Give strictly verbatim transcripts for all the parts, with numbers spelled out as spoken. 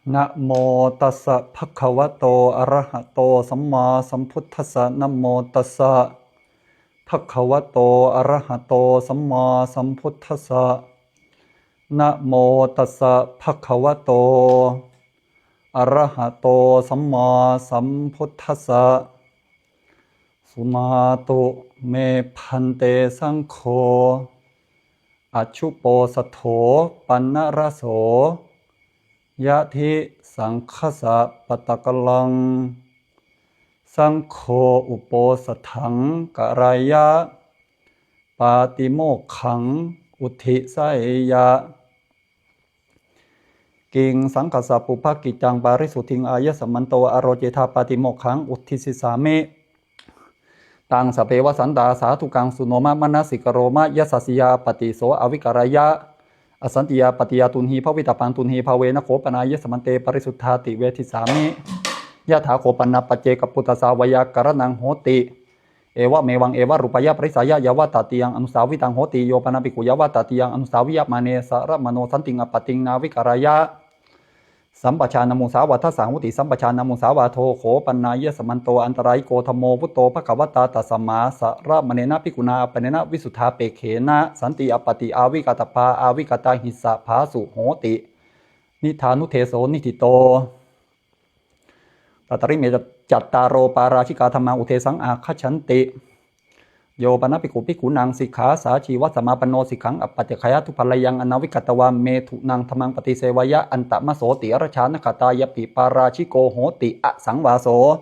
Namo tassa bhagavato arahato sammāsambuddhassa. Namo tassa bhagavato arahato sammāsambuddhassa. Namo tassa bhagavato arahato sammāsambuddhassa. Suṇātu me bhante saṅgho. Accuposatho paṇṇaraso yadi saṅghassa pattakallaṃ. Saṅgho uposathaṃ kareyya pātimokkhaṃ uddiseyya. Kiṃ saṅghassa pubbakiccaṃ parisuddhiṃ āyasmanto ārocetha pātimokkhaṃ uddisissāmi. Taṃ sabbeva santā sādhukaṃ suṇoma manasikaroma. Yassa siyā āpatti so āvikareyya, asantiyā āpattiya tuṇhībhavitabbaṃ. Tuṇhībhāvena kho panāyasmante parisuddhāti vedissāmi. Yathā kho pana paccekapuṭṭhassa veyyākaraṇaṃ hoti. Evamevaṃ evarūpāya parisāya yāvatatiyaṃ anussāvitaṃ hoti. Yo pana bhikkhu yāvatatiyaṃ anussāviyamāne saramāno santiṃ āpattiṃ nāvikareyya, sampajānamusāvādassa hoti. Sampajānamusāvādo kho panāyasmanto antarāyiko dhammo vutto bhagavatā. Tasmā saramānena bhikkhunā āpannena visuddhāpekkhena santi āpatti āvikatabbā āvikatahissa phāsu hoti. Niṭṭhānudeso niṭṭhito. Tatrime cattāro pārājikā dhammā uddesaṃ āgacchanti. Yo pana bhikkhu bhikkhūnaṃ sikkhāsājīvasamā panno sikkhāṃ appaccakkhāya dubbalyaṃ anāvikatvā methunaṃ dhammaṃ paṭiseveyya antamasoti. Rajānagatāyapi pārājiko hoti asaṃvāso.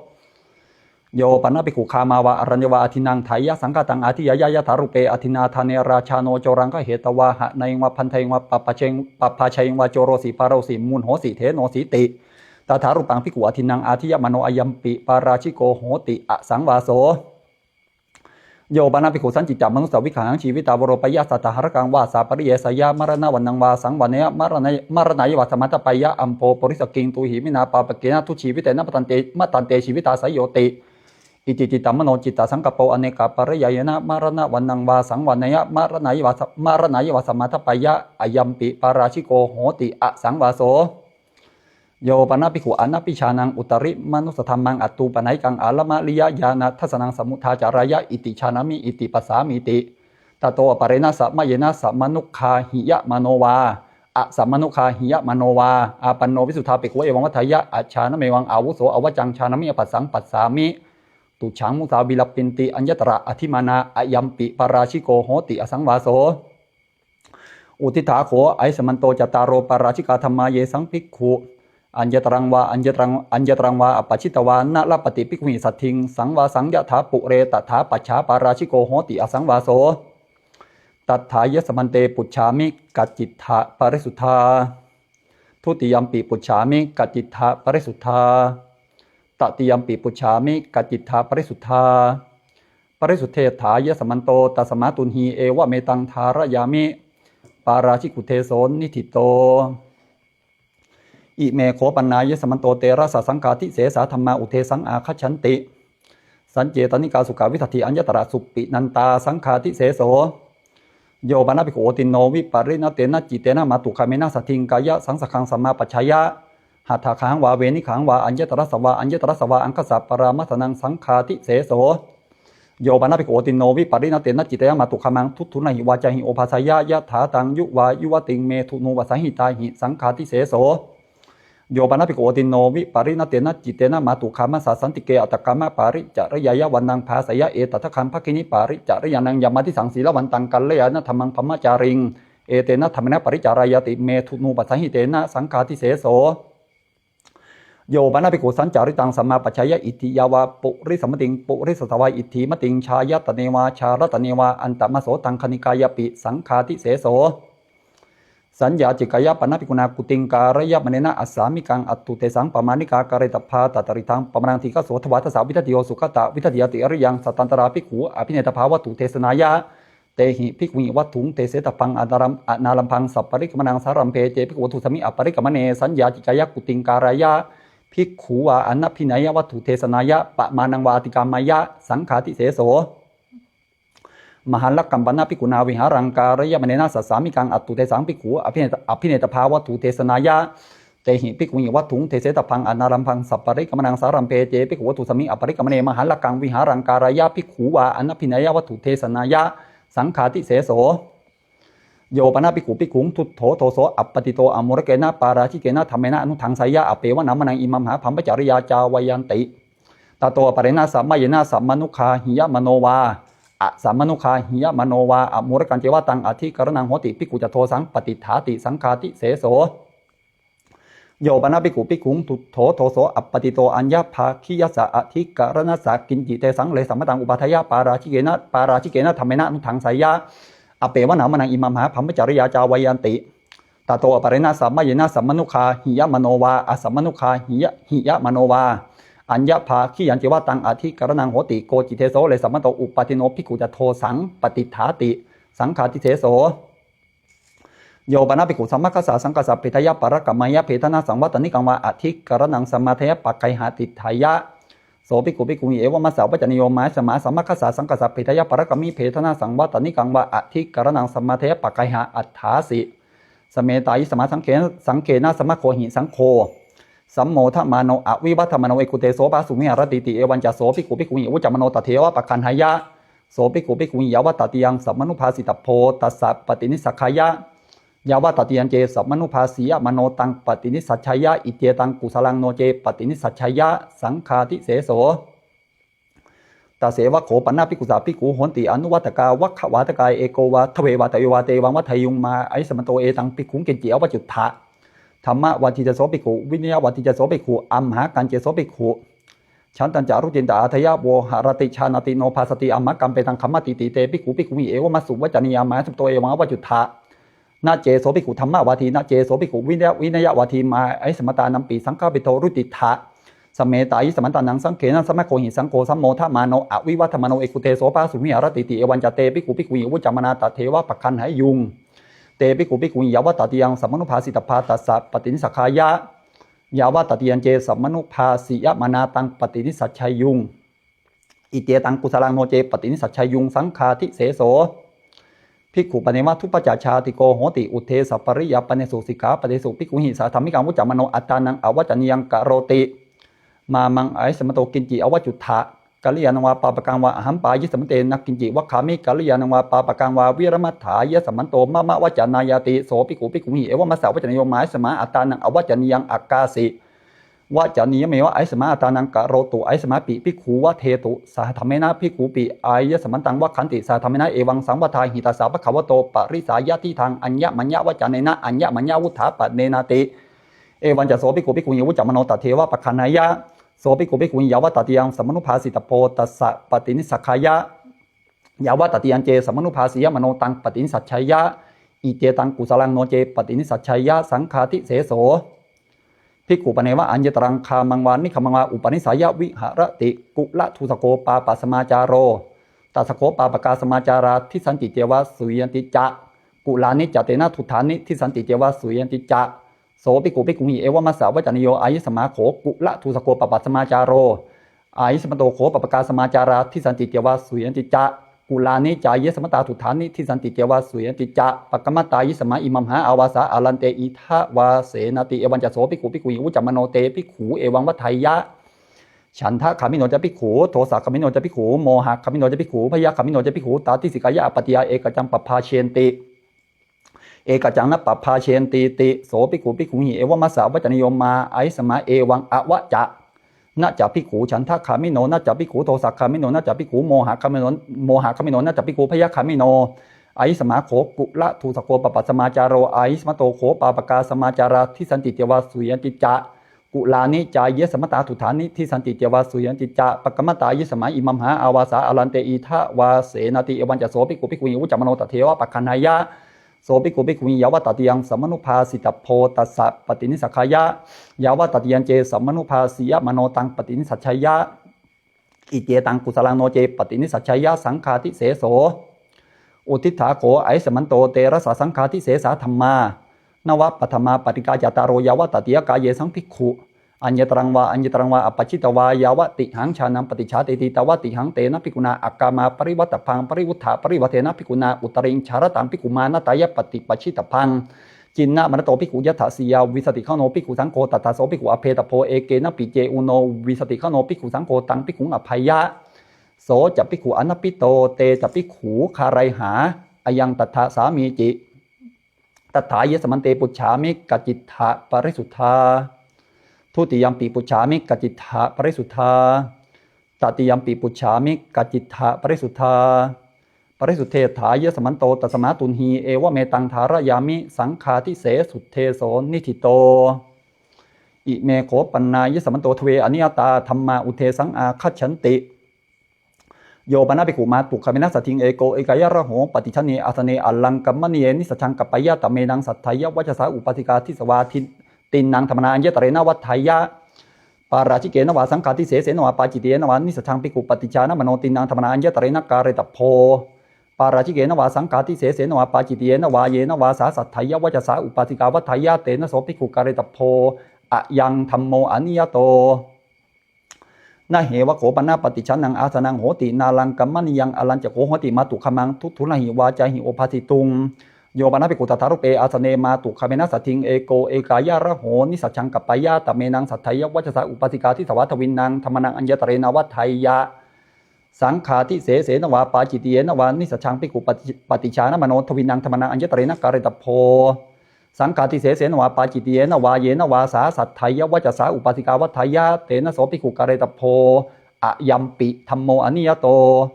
Yo pana bhikkhu gāmā vā araññā vā adinnaṃ dāyyasaṅgātaṃ ādiyeyya yathārūpe adinnādāne rājāno coraṃ gahetvā haṇeyyuṃ vā bandheyyuṃ vā pabbājeyyuṃ vā pabbājeyyuṃ vā corosi bālosi muñhosi dhenosīti. Tathārūpaṃ bhikkhu adinnaṃ ādiyamāno ayampi pārājiko hoti asaṃvāso. Yo pana bhikkhu sañcicca manussaviggahaṃ jīvitā voropāyāsatahārakaṃ vāsā pariyeseyya maraṇavaṇṇaṃ vā saṃvaṇṇeyya maraṇe- maraṇāya vā samādapeyya ambho puriso kiṃ tuhi vinā pāpakena dujjīvitena matante- matante jīvitā seyyo ti. Iti cittaṃ mano cittasaṅkappo anekapariyāyena maraṇavaṇṇaṃ vā saṃvaṇṇeyya maraṇāya vā sa- maraṇāya vā samādapeyya ayampi pārājiko hoti asaṃvāso. Yo pana bhikkhu anabhijānaṃ uttarimanussadhammaṃ attūpanayikaṃ ālamariyañāṇadassanaṃ samudācareyya iti jānāmi iti passāmīti. Tato aparena samayena samanuggāhiyamāno vā asamanuggāhiyamāno vā āpanno visuddhāpekkho evaṃ vadeyya: Ajjhānāmevaṃ āvuso avaccaṃ jānāmi apassaṃ passāmi tucchaṃ musā vilappinti aññatra adhimānā ayampi pārājiko hoti asaṃvāso. Uddiṭṭhā kho āyasmanto cattāro pārājikā dhammā yesaṃ bhikkhu aññataraṃ vā aññataraṃ aññataraṃ vā appajjitvā na labhati bhikkhūhi saddhiṃ saṃvāsaṃ yathā pure tathā pajjhā pārājiko hoti asaṃvāso. Tatthāyasmante pucchāmi: Kaccitha parisuddhā? Dutiyampi pucchāmi: Kaccitha parisuddhā? Tatiyampi pucchāmi: Kaccitha parisuddhā? Parisuddhetthāyasmanto tasmā tuṇhī evametaṃ dhārayāmi. Pārājikuddeso niṭṭhito. Ime kho panāyasmanto terasa saṅghādisesā dhammā uddesaṃ āgacchanti. Sañcetanikā sukhā vidatthi aññatra supinantā saṅghādiseso. Yo pana bhikkhu otinno vipariṇatena cittena mātugāmena saddhiṃ kāyasaṃsaggaṃ samāpajjeyya hatthagāhaṃ vā veniggāhaṃ vā aññatarassa vā aññatarassa vā aṅgassa paramaddhanaṃ saṅghādiseso. Yo pana bhikkhu otinno vipariṇatena cittena mātugāmaṃ duṭṭhūnahi vācāhi obhāseyya yathātaṃ yuvā yuvatiṃ methunupasahitāhi saṅghādiseso. Yo pana bhikkhu otinno vipariṇatena cittena mātugāmassa santike attakamaparicariyāya vaṇṇaṃ bhāseyya etadaggaṃ bhagini paricariyānaṃ yamāddisaṃ sīlavantaṃ kalyāṇadhammaṃ brahmacāriṃ etena dhammena paricareyya methunupasahitāna saṅghādiseso. Yo pana bhikkhu sañcarittaṃ samāpajjeyya itthiya vā purisamatiṃ purisassa vā itthimatiṃ jāyatane vā jālatane vā antamaso taṅkhaṇikāyapi saṅghādiseso. Saññācikāya pana bhikkhunā kuttiṃ kārayamānena assāmikaṃ attuddesaṃ pamāṇikā karetabbā. Tataridaṃ pamāṇaṃ dīghaso dvādasa vidattiyo sugatavidattiyāti ariyaṃ satantarā bhikkhu abhinetabbā vatthudesanāya. Tehi bhikkhūhi vatthuṃ desetabbaṃ anāram- anārambhaṃ saparikkamanaṃ sārambhe ce bhikkhu vatthusamhi aparikkamane saññācikāya kuttiṃ kāreyya bhikkhū vā anabhineyya vatthudesanāya pamāṇaṃ vā atikkāmeyya saṅghādiseso. Mahallakaṃ pana bhikkhunā vihāraṃ kārayamānena sassāmikaṃ attuddesaṃ bhikkhu abhineta- abhinetabbā vatthudesanāya. Tehi bhikkhūhi vatthuṃ desetabbaṃ anārambhaṃ saparikamaṇaṃ. Sārambhe ce bhikkhu vatthu samiṃ aparikamaṇe mahallakaṃ vihāraṃ kāreyya bhikkhū vā anabhiññāya vatthudesanāya saṅghādiseso. Yo pana bhikkhu bhikkhuṃ duṭṭho doso appatito amūlakena pārājikena dhammena anudhaṃseyya, appeva nāma naṃ imamhā brahmacariyā cāvayanti. Tato aparena samayena samanuggāhiyamano vā asamanuggāhiyamano vā amūlakañceva taṃ adhikaraṇaṃ hoti, bhikkhu ca dosaṃ patiṭṭhāti, saṅghādiseso. Yo pana bhikkhu bhikkhuṃ duṭṭho doso appatito aññabhāgiyassa adhikaraṇassa kiñci desaṃ lesamataṃ upādāya pārājikena pārājikena dhammena anudhaṃseyya, appeva nāma naṃ imamhā brahmacariyā cāvayanti. Tato aparena samayena samanuggāhiyamano vā asamanuggāhiyamano vā aññabhāgiyañceva taṃ adhikaraṇaṃ hoti, koci deso lesamato upādino, bhikkhu ca dosaṃ patiṭṭhāti, saṅghādiseso. Yo pana bhikkhu samaggassa saṅghassa bhedāya parakkameyya bhedanasaṃvattanikaṃ vā adhikaraṇaṃ samādeyya paggayha tiṭṭheyya, so bhikkhu bhikkhūhi evamassa vacanīyo: Māyasmā samaggassa saṅghassa bhedāya parakkameyya bhedanasaṃvattanikaṃ vā adhikaraṇaṃ samādeyya paggayha aṭṭhāsi. Sametāyasmā saṅghena sammaggo hi saṅgho sammodamāno avivadamāno ekūte sopāsu viharatīti. Evañca so bhikkhu bhikkhūhi vuccamāno tatheva paggaṇheyya, so bhikkhu bhikkhūhi yāvatatiyaṃ samanubhāsitabbo tassa paṭinissaggāya, yāvatatiyañce samanubhāsiyamāno taṃ paṭinissajjeyya, iccetaṃ kusalaṃ, no ce paṭinissajjeyya, saṅghādiseso. Tasseva kho pana bhikkhussa bhikkhū honti anuvattakā vaggavādakā, eko vā dve vā tayo vā te evaṃ vadheyyuṃ: Mā āyasmato etaṃ bhikkhuṃ kiñci avacuttha. Dhammavādī ca so bhikkhu vinayavādī ca so bhikkhu amhākañce so bhikkhu chandañca rucintā ādāya voharati jānāti no bhāsati amhākampetaṃ khammatīti. Te bhikkhu bhikkhūhi evamāsu vacanīyā: Mā āyasmato evaṃ avacuttha. Na ce so bhikkhu dhammavādī, na ce so bhikkhu vinaya vinayavādī, mā āyasmatānampi saṅghapeto rucittha. Sametāyasmantānaṃ saṅghena sammaggo hi saṅgho sammodamāno avivadamāno ekūte sopāsu viharatīti. Evañca te bhikkhu bhikkhūhi vuccamānā tatheva paggaṇheyyuṃ. Te bhikkhu bhikkhūhi yāvatatiyaṃ samanubhāsitabbā tassa paṭinissaggāya, yāvatatiyañce samanubhāsiyamānā taṃ paṭinissajjeyyuṃ, iccetaṃ kusalaṃ, no ce paṭinissajjeyyuṃ, saṅghādiseso. Bhikkhu paneva dubbacajātiko hoti uddesapariyāpānesu sikkhāpadesu bhikkhūhi sahadhammikaṃ vuccamāno attānaṃ avacanīyaṃ karoti: Mā maṃ āyasmato kiñci avacuttha, kalyāṇaṃ vā pāpakaṃ vā. Ahampāyasmate na kiñci vagghāmi, kalyāṇaṃ vā pāpakaṃ vā. Viramathāyasmato mama vacanāyāti. So bhikkhu bhikkhūhi evamassa vacanīyo: Mā āyasmā attānaṃ avacanīyaṃ akāsi, vacanīyameva āyasmā attānaṃ karotu, āyasmāpi bhikkhū vadetu, sahadhammena bhikkhūpi āyasmantaṃ vagghanti, sahadhammena evaṃ saṃvaḍāhi: Tassa bhagavato parisāyatiṭṭhaṃ aññamaññavacanena aññamaññavuṭṭhāpanenāti. Evañca so bhikkhu bhikkhūhi vuccamāno tatheva paggaṇheyya, so bhikkhu bhikkhūhi yāvatatiyaṃ samanubhāsitabbo tassa paṭinissaggāya, yāvatatiyañce samanubhāsiyamāno taṃ paṭinissajjeyya, iccetaṃ kusalaṃ, no ce paṭinissajjeyya, saṅghādiseso. Bhikkhu paneva aññataraṃ gāmaṃ vā niggamaṃ vā upanissāya viharati kuladūsako pāpasamācāro. Tassa kho pāpakā samācārā dissanti ceva suyyanti ca, kulāni ca tena duṭṭhāni dissanti ceva suyyanti ca. So bhikkhu bhikkhūhi evamassa vacanīyo: Āyasmā kho kuladūsako pāpasamācāro, āyasmato kho pāpakā samācārā dissanti ceva suyyanti ca, kulāni cāyasmatā duṭṭhāni dissanti ceva suyyanti ca. Pakkamatāyasmā imamhā āvāsā ārante idha vāsenāti. Evañca so bhikkhu bhikkhūhi vuccamāno te bhikkhū evaṃ vadeyya: Chandagāmino ca bhikkhū, dosagāmino ca bhikkhū, mohagāmino ca bhikkhū, bhayagāmino ca bhikkhū, tādisikāya āpattiyā ekaccaṃ pabbājenti, ekaccaṃ na pabbājentīti. So bhikkhu bhikkhūhi evamassa vacanīyo: Mā āyasmā evaṃ avaca: Na ca bhikkhū chandagāmino, na ca bhikkhū dosagāmino, na ca bhikkhū mohagāmino, mohagāmino, na ca bhikkhū bhayagāmino. Āyasmā kho kuladūsako pāpasamācāro, āyasmato kho pāpakā samācārā dissanti ceva suyyanti ca, kulāni cāyasmatā duṭṭhāni dissanti ceva suyyanti ca. Pakkamatāyasmā imamhā āvāsā ārante idha vāsenāti. Evañca so bhikkhu bhikkhūhi vuccamāno tatheva paggaṇheyya, so bhikkhu bhikkhūhi yāvatatiyaṃ samanubhāsitabbo tassa paṭinissaggāya, yāvatatiyañce samanubhāsiyamāno taṃ paṭinissajjeyya, iccetaṃ kusalaṃ, no ce paṭinissajjeyya, saṅghādiseso. Udditā kho āyasmanto terasa saṅghādisesā dhammā navapaṭhamāpaṭikā, cattāro yāvatatiyakkā: Yesaṃ bhikkhu aññataraṃ vā aññataraṃ vā appajjitvā yāvatihaṃ jānaṃ paṭijātīti, tāvatihaṃ tena bhikkhunā akāmā parivaṭṭabbaṃ, parivutthaparivaṭṭena bhikkhunā uttariṃ chārataṃ bhikkhuṃ mānatāya paṭipajjitabbaṃ, Jinnamānato bhikkhu yattha siyā vīsatigaṇo bhikkhusaṅgho, tattha so bhikkhu abhetabbo, ekenapi ce ūno vīsatigaṇo bhikkhusaṅgho, taṃ bhikkhuṃ abheyya, so ca bhikkhu anappito, te ca bhikkhū gārayhā, ayaṃ tattha sāmīci. Tatthāyasmante pucchāmi: Kaccitha parisuddhā? Dutiyampi pucchāmi: Kaccitha parisuddhā? Tatiyampi pucchāmi: Kaccitha parisuddhā? Parisuddhetthāyasmanto, tasmā tuṇhī, evametaṃ dhārayāmi: saṅghādisesuddeso niṭṭhito. Ime kho pannāyasmanto dve aniyatā dhammā uddesaṃ āgacchanti. Yo pana bhikkhu mātugāmena saddhiṃ eko ekāyaraho paṭicchanne āsane allaṅkamaniye nisajjaṃ kappeyya, tamenaṃ saddhayyavacasā upāsikā disvā ti- tiṇṇaṃ dhammānaṃ aññatarena vaḍḍheyya, pārājikena vā saṅghādisesena vā pācittiyena vā nisajjaṃ bhikkhu paṭijānamāno tiṇṇaṃ dhammānaṃ aññatarena kāretabbo, pārājikena vā saṅghādisesena vā pācittiyena vā yena vā sā saddhayyavacasā upāsikā vaḍḍheyya, tena so bhikkhu kāretabbo, ayaṃ dhammo aniyato. Na heva kho pana paṭicchannaṃ āsanaṃ hoti nāllaṅkamanīyaṃ allañca kho hoti mātugāmaṃ duṭṭhullāhi vācāhi obhāsituṃ. Yo pana bhikkhu tathārūpe āsane mātugāmena saddhiṃ eko ekāyaraho nisajjaṃ kappeyya, tamenaṃ saddhayyavacasā upāsikā disvā dvinnaṃ dhammānaṃ aññatarena vaḍḍheyya, saṅghādisesena vā pācittiyena vā nisajjaṃ bhikkhu paṭi- paṭijānamāno dvinnaṃ dhammānaṃ aññatarena kāretabbo, saṅghādisesena vā pācittiyena vā yena vā sā saddhayyavacasā upāsikā vaḍḍheyya, tena so bhikkhu kāretabbo, ayampi dhammo aniyato.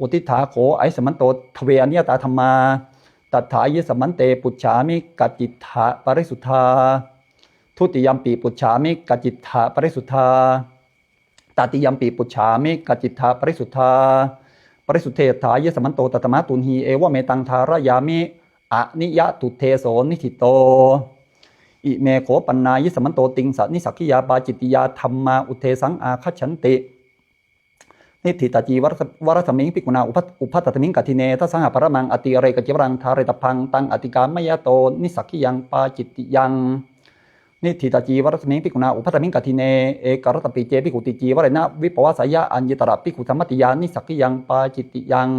Uddiṭṭhā kho āyasmanto dve aniyatā dhammā. Tatthāyasmante pucchāmi: Kaccitha parisuddhā? Dutiyampi pucchāmi: Kaccitha parisuddhā? Tatiyampi pucchāmi: Kaccitha parisuddhā? Parisuddhetthāyasmanto, tasmā tuṇhī, evametaṃ dhārayāmi: aniyatuddeso niṭṭhito. Ime kho pannāyasmanto tiṃsa nissaggiyā pācittiyā dhammā uddesaṃ āgacchanti. Niṭṭhitacīvarasmiṃ bhikkhunā ubha- ubhadasmiṃ kaṭhine dasahaparamaṃ atirekacīvaraṃ dhāretabbaṃ, taṃ atikkāmayato nissaggiyaṃ pācittiyaṃ. Niṭṭhitacīvarasmiṃ bhikkhunā ubhadasmiṃ kaṭhine ekaratapi ce bhikkhuti cīvarena vippavaseyya, aññatra bhikkhusammatiyā nissaggiyaṃ pācittiyaṃ.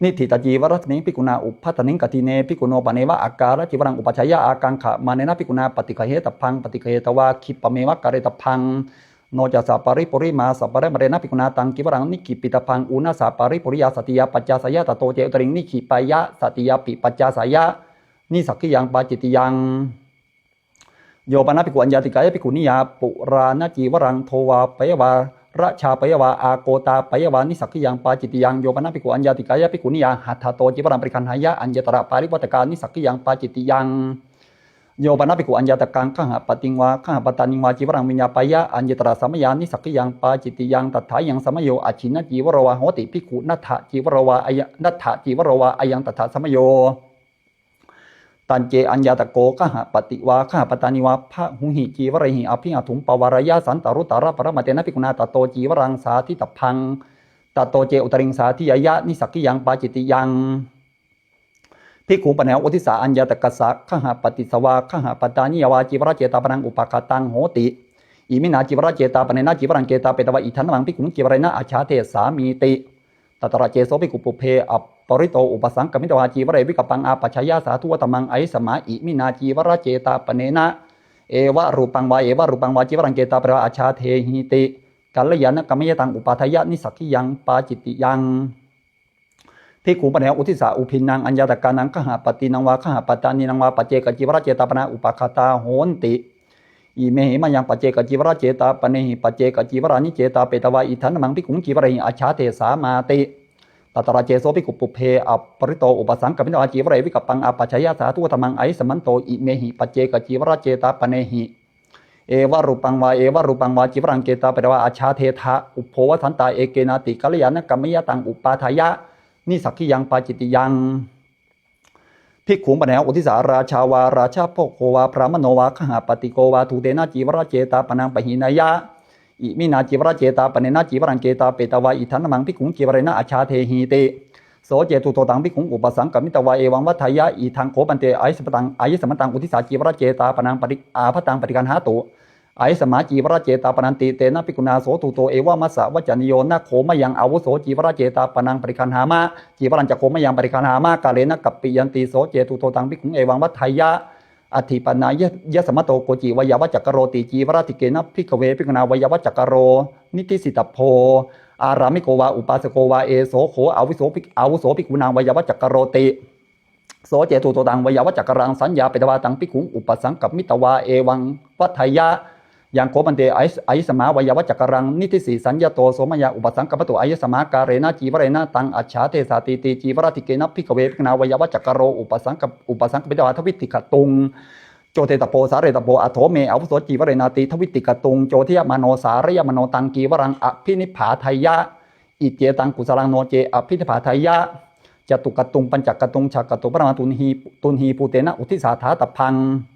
Niṭṭhitacīvarasmiṃ bhikkhunā ubhadasmiṃ kaṭhine bhikkhuno paneva akālacīvaraṃ upajjhāyā ākaṅkhamānena bhikkhunā paṭiggahetabbaṃ, paṭiggahetvā khippameva kāretabbaṃ. No cassa paripurimāsaparimarena bhikkhunā taṃ cīvaraṃ nikkhipitabbaṃ, ūnassa paripuriyā satiyā paccāseyya, tato ce uttariṃ nikkhipeyya, satiyāpi paccāseyya, nissaggiyaṃ pācittiyaṃ. Yo pana bhikkhu aññātikāya bhikkhuniyā purāṇacīvaraṃ dhovāpeyya vā rajāpeyya vā ākotāpeyya vā nissaggiyaṃ pācittiyaṃ. Yo pana bhikkhu aññātikāya bhikkhuniyā hatthato cīvaraṃ pariggaṇheyya, aññatra pārivattakā nissaggiyaṃ pācittiyaṃ. Yo pana bhikkhu aññātakaṃ gahapatiṃ vā gahapattāniṃ vā cīvaraṃ viññāpeyya, aññatra samayā nissaggiyaṃ pācittiyaṃ. Tatthāyaṃ samayo: ajjhinnacīvaro vā hoti bhikkhu, naṭṭhacīvaro vā aya- naṭṭhacīvaro vā, ayaṃ tattha samayo. Tañce aññātako gahapati vā gahapattāni vā bahūhi cīvarehi abhihaṭṭhuṃ pavāreyya santaruttaraparamatena bhikkhunā tato cīvaraṃ sāditabbaṃ. Tato ce uttariṃ sādiyeyya, nissaggiyaṃ pācittiyaṃ. Bhikkhuṃ paneva uddissa aññātakassa gahapatissa vā gahapattāniyā vā cīvaracetāpanaṃ upaghātaṃ hoti: iminā cīvaracetāpanena cīvaraṃ cetāpetvā iddhannāmaṃ bhikkhuṃ cīvarena ajjhādessāmīti. Tatra ce so bhikkhu pubbe aparito upasaṅkamitvā cīvare vikappaṃ āpajjeyya: sādhu, attamang āyasmā iminā cīvaracetāpanena evarūpaṃ vā evarūpaṃ vā cīvaraṃ cetāpetvā ajjhādehīti. Kalyāṇakammayataṃ upādāya nissaggiyaṃ pācittiyaṃ. Bhikkhuṃ paneva uddissa ubhinnaṃ aññātakānaṃ gahapatīnaṃ vā gahapattānīnaṃ vā paccekacīvaracetāpanā upaghātā honti: imehi mayaṃ paccekacīvaracetāpanehi paccekacīvarāni cetāpetvā iddhannāmaṃ bhikkhuṃ cīvarehi ajjhādessāmāti. Tatra ce so bhikkhu pubbe aparito upasaṅkamitvā cīvare vikappaṃ āpajjeyya: sādhu, attamang āyasmanto imehi paccekacīvaracetāpanehi evarūpaṃ vā evarūpaṃ vā cīvaraṃ cetāpetvā ajjhādetha. Ubbhovasantā ekenāti kalyāṇakammayataṃ upādāya nissaggiyaṃ pācittiyaṃ. Bhikkhuṃ paneva uddissa rājā vā rājabhoggo vā brāhmaṇo vā gahapatiko vā dūtena cīvaracetāpanaṃ pahīneyya: iminā cīvaracetāpanena cīvaraṃ cetāpetvā iddhannāmaṃ bhikkhuṃ cīvarena ajjhādehīti. So ce dūto taṃ bhikkhuṃ upasaṅkamitvā evaṃ vaḍḍheyya: idaṃ kho bhante āyasmantaṃ, āyasmantaṃ uddissa cīvaracetāpanaṃ pati- ābhataṃ paṭiggaṇhātu. Āyasmā cīvaracetāpananti. Tena bhikkhunā so dhūto evamassa vacanīyo: Na kho mayaṃ āvuso cīvaracetāpanaṃ paṭiggaṇhāma, cīvarañca kho mayaṃ paṭiggaṇhāma kālena kappiyanti. So ce dhūto taṃ bhikkhuṃ evaṃ vadeyya: Atthi panāyasmato koci vayavaccakaroti cīvaradhikkena, bhikkhave bhikkhunā vayavaccakaroniṭṭhisitabbo ārāmiko vā upāsako vā, eso kho āvuso bhik- āvuso bhikkhūnaṃ vayavaccakaroti. So ce dhūto taṃ vayavaccakaraṃ saññāpetvā taṃ bhikkhuṃ upasaṅkamitvā evaṃ vadeyya: Yaṃ kho bhante āyas- āyasmā vayavaccakaraṃ niṭṭhisi saññāto, so mayā upasaṅkamato āyasmā kālena cīvarena taṃ ajjhādessātīti cīvaradhikkena, bhikkhave bhikkhunā vayavaccakaro upasaṅka- upasaṅkamitvā dviṭṭhikatuṃ coditabbo sāretabbo: Atho me āvuso cīvarenāti dviṭṭhikatuṃ codiyamāno sārayamāno taṃ cīvaraṃ abhinipphādeyya, iccetaṃ kusalaṃ, no ce abhinipphādeyya, catukkatuṃ pañcakatuṃ chakkatuparamaṃ tuṇhī- tuṇhībhūtena uddisātātabbaṃ.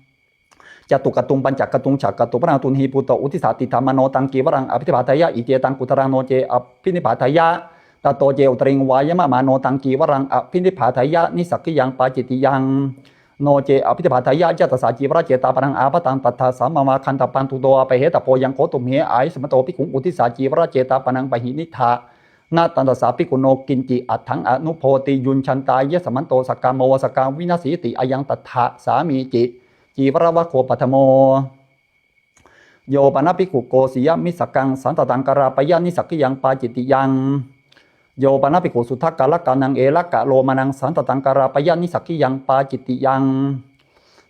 Catukkatuṃ pañcakatuṃ chakkatuparamaṃ tuṇhībhūto uddisātiṭṭhamāno taṃ cīvaraṃ abhinipphādeyya, iccetaṃ kusalaṃ, no ce abhinipphādeyya, tato ce uttariṃ vāyamamāno taṃ cīvaraṃ abhinipphādeyya nissaggiyaṃ pācittiyaṃ, no ce abhinipphādeyya cātassa cīvaracetāpanaṃ ābādhaṃ tattha sammāvā khantabbaṃ. Dhūto vā pahetabbo yaṃ kho tumhe āyasmato bhikkhuṃ uddissa cīvaracetāpanaṃ pahīnītha, na tassa bhikkhuno kiñci atthaṃ anubhoti, yuñjantāyasmanto sakkāmo sakkā vināsīti, ayaṃ tattha sāmīci. Cīvaravaggo paṭhamo. Yo pana bhikkhu kosiyamissakaṃ santhataṃ kārāpeyya nissaggiyaṃ pācittiyaṃ. Yo pana bhikkhu suddhakāḷakānaṃ elakalomānaṃ santhataṃ kārāpeyya nissaggiyaṃ pācittiyaṃ.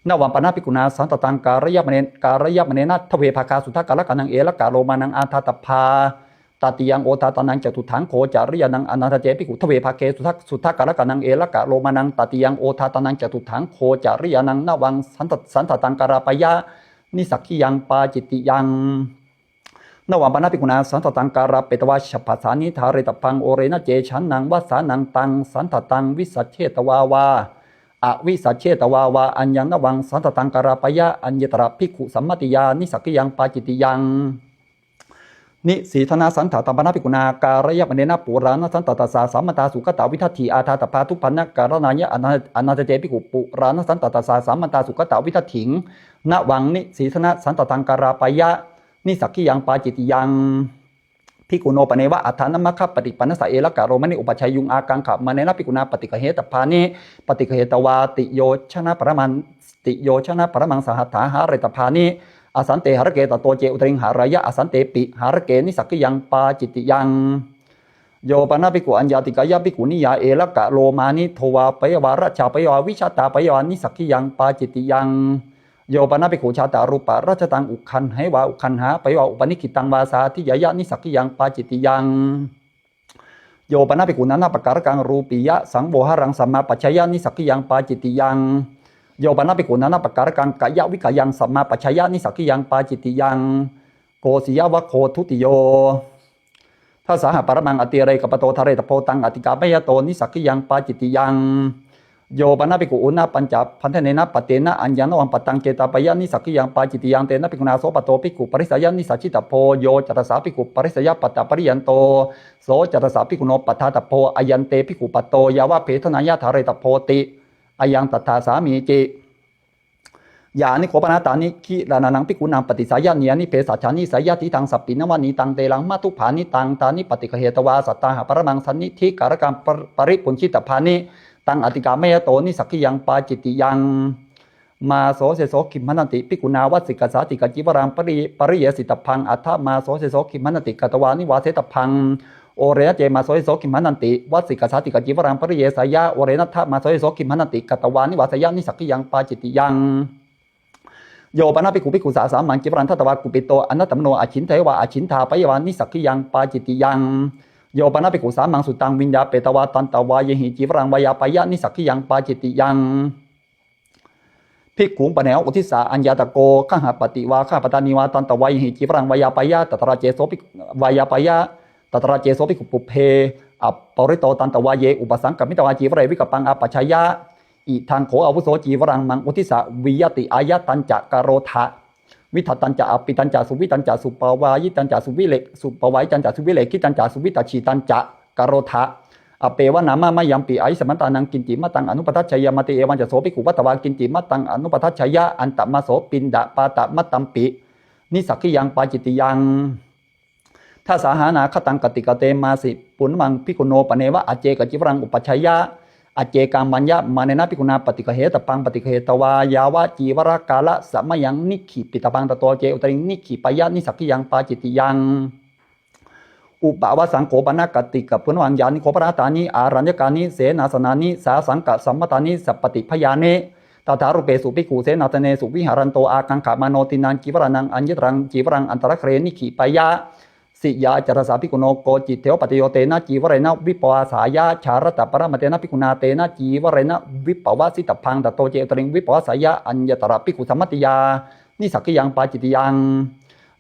Navaṃ pana bhikkhunā santhataṃ kārayamāne- kārayamānena dve bhāgā suddhakāḷakānaṃ elakalomānaṃ ādātabbā. Tatiyaṃ odātānaṃ catutthaṃ gocariyānaṃ. Anantā ce bhikkhu dve bhāge suddha- suddhakāḷakānaṃ elakalomānaṃ tatiyaṃ odātānaṃ catutthaṃ gocariyānaṃ navaṃ santha- santhataṃ kārāpeyya nissaggiyaṃ pācittiyaṃ. Navaṃ pana bhikkhunā santhataṃ kārāpetvā chabbasāni dhāretabbaṃ. Orena ce channaṃ vassānaṃ taṃ santhataṃ visajjetvā vā avisajjetvā vā aññaṃ navaṃ santhataṃ kārāpeyya aññatra bhikkhusammatiyā nissaggiyaṃ pācittiyaṃ. Nisīdanasanthataṃ pana bhikkhunā kārayamānena purāṇasanthatassā sammantā sukatavidatthiṃ ādātabbā dubbannakaraṇāya. Anantā ce bhikkhu purāṇasanthatassā sammantā sukatavidatthiṃ navaṃ nisīdanasanthataṃ kārāpeyya nissaggiyaṃ pācittiyaṃ. Bhikkhuno paneva atthānamaggappaṭipannassa elakalomāne upajjhāyuṃ ākaṅkhamānena bhikkhunā paṭiggahetabbāni. Paṭiggahetvā tiyojanaparamatthi- tiyojanaparamatthassa hattha hāretabbāni. Asante hārake tato ce uttariṃ hāreyya, asantepi hārake nissaggiyaṃ pācittiyaṃ. Yo pana bhikkhu aññātikāya bhikkhuniyā elakalomāni dhovāpeyya vā rajāpeyya vā vijātāpeyya vā nissaggiyaṃ pācittiyaṃ. Yo pana bhikkhu jātarūparajataṃ uggaṇheyya vā uggaṇhāpeyya vā upanigghitaṃ vā sādiyeyya nissaggiyaṃ pācittiyaṃ. Yo pana bhikkhu nānappakārakaṃ rūpiyasaṃvohāraṃ sammapajjeyya nissaggiyaṃ pācittiyaṃ. Yo pana bhikkhu nānappakārakaṃ kāyavikāyaṃ sammapajjeyya nissaggiyaṃ pācittiyaṃ. Kosiyavaggo dutiyo. Dasahaparamaṃ atirekapatto dhāretabbo taṃ atikkāmayato nissaggiyaṃ pācittiyaṃ. Yo pana bhikkhu uṇhapañcabhaṇḍanena pattena aññaṃ navaṃ pattaṃ cetāpeyya nissaggiyaṃ pācittiyaṃ. Tena bhikkhunā so patto bhikkhu parissayanisajjitabbo, yo catassa bhikkhu parissayapattapariyantā, so catassa bhikkhuno patthatabbo, ayante bhikkhu patto yāvabhedanāya dhāretabboti, ayaṃ tattha sāmīci. Yāni kho pana tāni gilānānaṃ bhikkhūnaṃ paṭisāyanīyāni bhesajjāni seyyathidaṃ sappīṇavanītaṃ telaṃ mathupphanītaṃ, tāni paṭiggahetvā sattahaparamaṃ sannidhikārakaṃ par- paribhuñjitabbāni, taṃ atikkāmayato nissaggiyaṃ pācittiyaṃ. Māso seso gimhānanti bhikkhunā vassikassa ṭhikacīvaraṃ pari- pariyesitabbaṃ, atha māso seso gimhānanti katvā nivāsetabbaṃ. Orena ce māso seso gimhānanti vassikassa ṭhikacīvaraṃ pariyeseyya, orenattha māso seso gimhānanti katvā nivāseyya nissaggiyaṃ pācittiyaṃ. Yo pana bhikkhu bhikkhussa sāmaṃ cīvaraṃ datvā kupito anatamano acchindeyya vā acchindāpeyya vā nissaggiyaṃ pācittiyaṃ. Yo pana bhikkhu sāmaṃ suttaṃ viññāpetvā tantavāyehi cīvaraṃ vāyāpeyya nissaggiyaṃ pācittiyaṃ. Bhikkhuṃ paneva uddissa aññātako gahapati vā gahapattāni vā tantavāyehi cīvaraṃ vāyāpeyya, tatra ce so bhik- vāyāpeyya, tatra ce so bhikkhu pubbe aparito tantavāye upasaṅkamitvā cīvare vikappaṃ āpajjeyya, idaṃ kho āvuso cīvaraṃ maṃ uddissa viyattiyāyattañca karotha, vidattañca appitañca suvitañca supavāyitañca suvile- supavāyitañca suvilekhitañca suvitajittañca karotha. Appeva nāma mayampi āyasmantānaṃ kiñci mattaṃ anupadajjeyya mati. Evañca so bhikkhu vatvā kiñci mattaṃ anupadajjeyya antamāso piṇḍapātamattampi nissaggiyaṃ pācittiyaṃ. Dasāhānāgataṃ kaṭṭhakatemāsi punnavaṃ bhikkhuno paneva accekacīvaraṃ upajjhāya, accekaṃ maññamānena bhikkhunā paṭiggahetabbaṃ. Paṭiggahetvā yāvacīvarakārasamayaṃ nikkhipitabbaṃ. Tato ce uttariṃ nikkhipeyya, nissaggiyaṃ pācittiyaṃ. Upavassaṃ kho pana kaṭṭhakapunnavaṃ yānīdho bhaṇḍāni āraññakāni senāsanāni sāsaṅkasammatāni sapaṭibhayāni, tathārūpesu bhikkhusenāsanesu viharanto ākaṅkhamāno tiṇṇaṃ cīvarānaṃ aññataraṃ cīvaraṃ antaraghare nikkhipeyya, siyā ca rāsā bhikkhuno kocitthe upatteyo tena cīvarena vippavasāya, jhāratthaparamātena bhikkhunā tena cīvarena vippavasitabbaṃ. Tato ce uttariṃ vippavasāya aññatra bhikkhusammatiyā, nissaggiyaṃ pācittiyaṃ.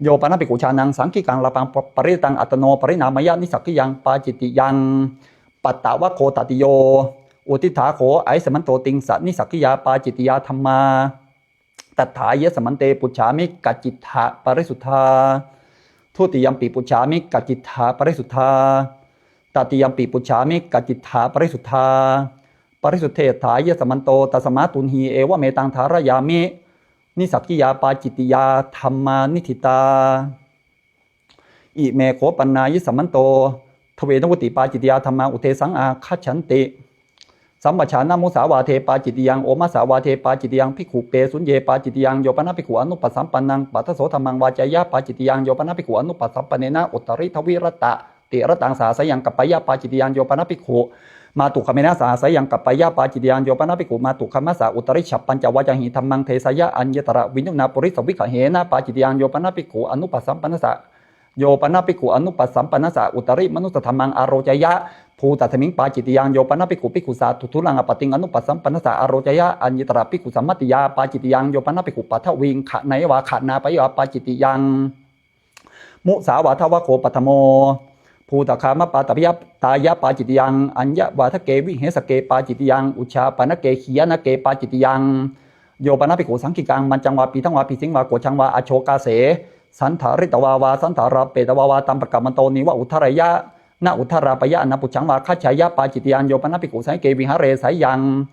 Yo pana bhikkhu jānaṃ saṅghikaṃ lābhaṃ pa- parittaṃ attano parināmeyya, nissaggiyaṃ pācittiyaṃ. Pattavaggo tatiyo. Uddiṭṭhā kho āyasmanto tiṃsa nissaggiyā pācittiyā dhammā. Tatthāyasmante pucchāmi kacittha parisuddhā. Dutiyampi pucchāmi kacittha parisuddhā. Tatiyampi pucchāmi kacittha parisuddhā. Parisuddhetthāyasmanto tasmā tuṇhī evametaṃ dhārayāmi, nissaggiyā pācittiyā dhammā niṭṭhitā. Ime kho panāyasmanto dvenavuti pācittiyā dhammā uddesaṃ āgacchanti. Samvajānamusāvāde pācittiyaṃ, omasāvāde pācittiyaṃ, bhikkhupesuññe pācittiyaṃ, yo pana bhikkhu anupasampannaṃ paṭhaso dhammaṃ vāceyya pācittiyaṃ, yo pana bhikkhu anupasampannena uttariddhaviratatirattāṃ sahassayyaṃ kappeyya pācittiyaṃ, yo pana bhikkhu mātugāmena sahassayyaṃ kappeyya pācittiyaṃ, yo pana bhikkhu mātugāmassa uttarichappañcavācāhi dhammaṃ deseyya aññatra viññunnapurisaviggahena pācittiyaṃ, yo pana bhikkhu anupasampannassa yo pana bhikkhu anupasampannassa uttarimanussadhammaṃ āroceyya, bhūtasmiṃ pācittiyaṃ, yo pana bhikkhu bhikkhussa duṭṭhullaṃ āpattiṃ anupasampannassa āroceyya, aññatra bhikkhusammatiyā pācittiyaṃ, yo pana bhikkhu paṭhaviṃ khaṇena eva khaṇapeyya pācittiyaṃ. Musāvādavaggo paṭhamo. Bhūtagāmapāṭaviyatāya pācittiyaṃ, aññavādake vihesake pācittiyaṃ, ujjhāpanake khīyanake pācittiyaṃ. Yo pana bhikkhu saṅghikaṃ majjhaṃ vā pīṭhaṃ vā bhisiṃ vā kocchaṃ vā ajjhokāse sandhāritvā vā sandhārāpetvā vā taṃ pakkamanto neva uddhareyya, na uddharāpeyya, anappucchaṃ vā gaccheyya pācittiyaṃ. Yo pana bhikkhu saṅghike vihāre seyyaṃ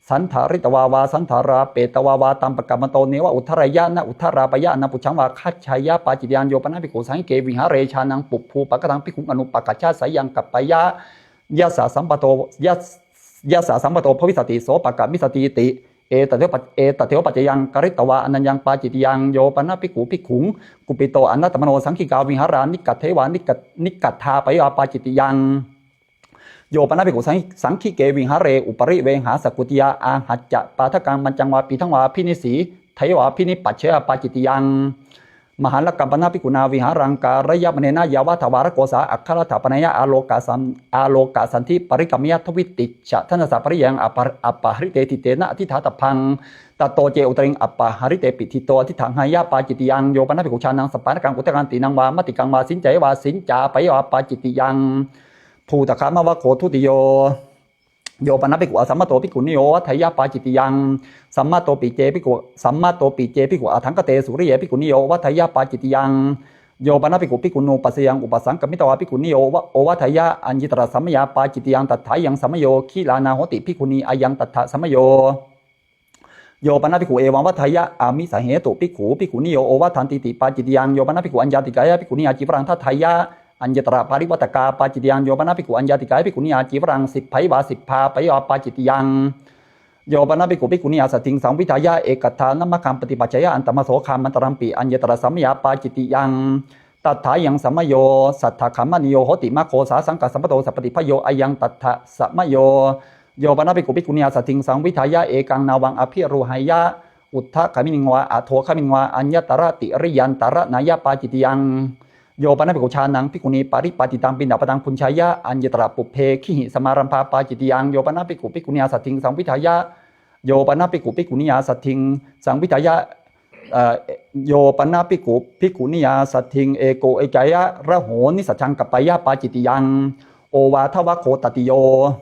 sandhāritvā vā sandhārāpetvā vā taṃ pakkamanto neva uddhareyya, na uddharāpeyya, anappucchaṃ vā gaccheyya pācittiyaṃ. Yo pana bhikkhu saṅghike vihāre jānaṃ pubbūpagataṃ bhikkhuṃ anuppaggaccha seyyaṃ kappeyya, yassa sampato yas- yassa sampato bhavissati so pakkamissatī ti. Etadeva pac- etadeva paccayaṃ karitvā anaññaṃ pācittiyaṃ. Yo pana bhikkhu bhikkhuṃ kupito anatthamano saṅghikā vihārā nikkaṭṭheva nikka- nikkaṭṭhāpeyya pācittiyaṃ. Yo pana bhikkhu saṅ- saṅghike vihāre uparivehāsakuṭiyā āhaccapādakaṃ majjhaṃ vā pīṭhaṃ vā abhinissīdevābhinipajjeyya pācittiyaṃ. Mahallakampana bhikkhunā vihāraṃ kārayamānena yāvadvārakosā aggalaṭṭhapanāya ālokasan- ālokasandhi parikameyya dvitijjhadanassa pariyāyaṃ apa- appaharite ṭhitena adhiṭṭhātabbaṃ. Tato ce uttariṃ appaharitepi ṭhito adhiṭṭhāheyya pācittiyaṃ. Yo pana bhikkhu jānaṃ sappāṇakaṃ udakaṃ tīṇaṃ vā mattikaṃ vā siñceyya vā siñcāpeyya pācittiyaṃ. Bhūtagāmavaggo dutiyo. Yo pana bhikkhu asammato bhikkhuniyo ovadeyya pācittiyaṃ. Sammatopi ce bhikkhu sammatopi ce bhikkhu atthaṅgate sūriye bhikkhuniyo ovadeyya pācittiyaṃ. Yo pana bhikkhu bhikkhunupasayaṃ upasaṅkamitvā bhikkhuniyo ova- ovadeyya aññatra samayā pācittiyaṃ. Tatthāyaṃ samayo. Gilānā hoti bhikkhunī, ayaṃ tattha samayo. Yo pana bhikkhu evaṃ vadeyya āmisahetu bhikkhu bhikkhuniyo ovadantīti pācittiyaṃ. Yo pana bhikkhu aññātikāya bhikkhuniyā cīvaraṃ dadeyya aññatra parivattakā pācittiyaṃ. Yo pana bhikkhu aññātikāya bhikkhuniyā cīvaraṃ sibbheva sibbāpeyya pācittiyaṃ. Yo pana bhikkhu bhikkhuniyā saddhiṃ saṃvidhāya ekaddhānamaggaṃ paṭipajjeyya antamaso gāmantarampi aññatra samayā pācittiyaṃ. Tatthāyaṃ samayo. Saddagāmaniyo hoti maggo sāsaṅkasammato sapaṭibhayo, ayaṃ tattha samayo. Yo pana bhikkhu bhikkhuniyā saddhiṃ saṃvidhāya ekaṃ nāvaṃ abhirūheyya uddhagāminiṃ vā adhogāminiṃ vā aññatra tiriyaṃ taraṇāya pācittiyaṃ. Yo pana bhikkhu jānaṃ bhikkhunīparipāṭitaṃ piṇḍapātaṃ bhuñjeyya aññatra pubbe gihisamārambhā pācittiyaṃ. Yo pana bhikkhu bhikkhuniyā saddhiṃ saṃvidhāya yo pana bhikkhu bhikkhuniyā saddhiṃ saṃvidhāya eh, yo pana bhikkhu bhikkhuniyā saddhiṃ eko ecāya raho nisajjaṃ kappeyya pācittiyaṃ. Ovādavaggo tatiyo.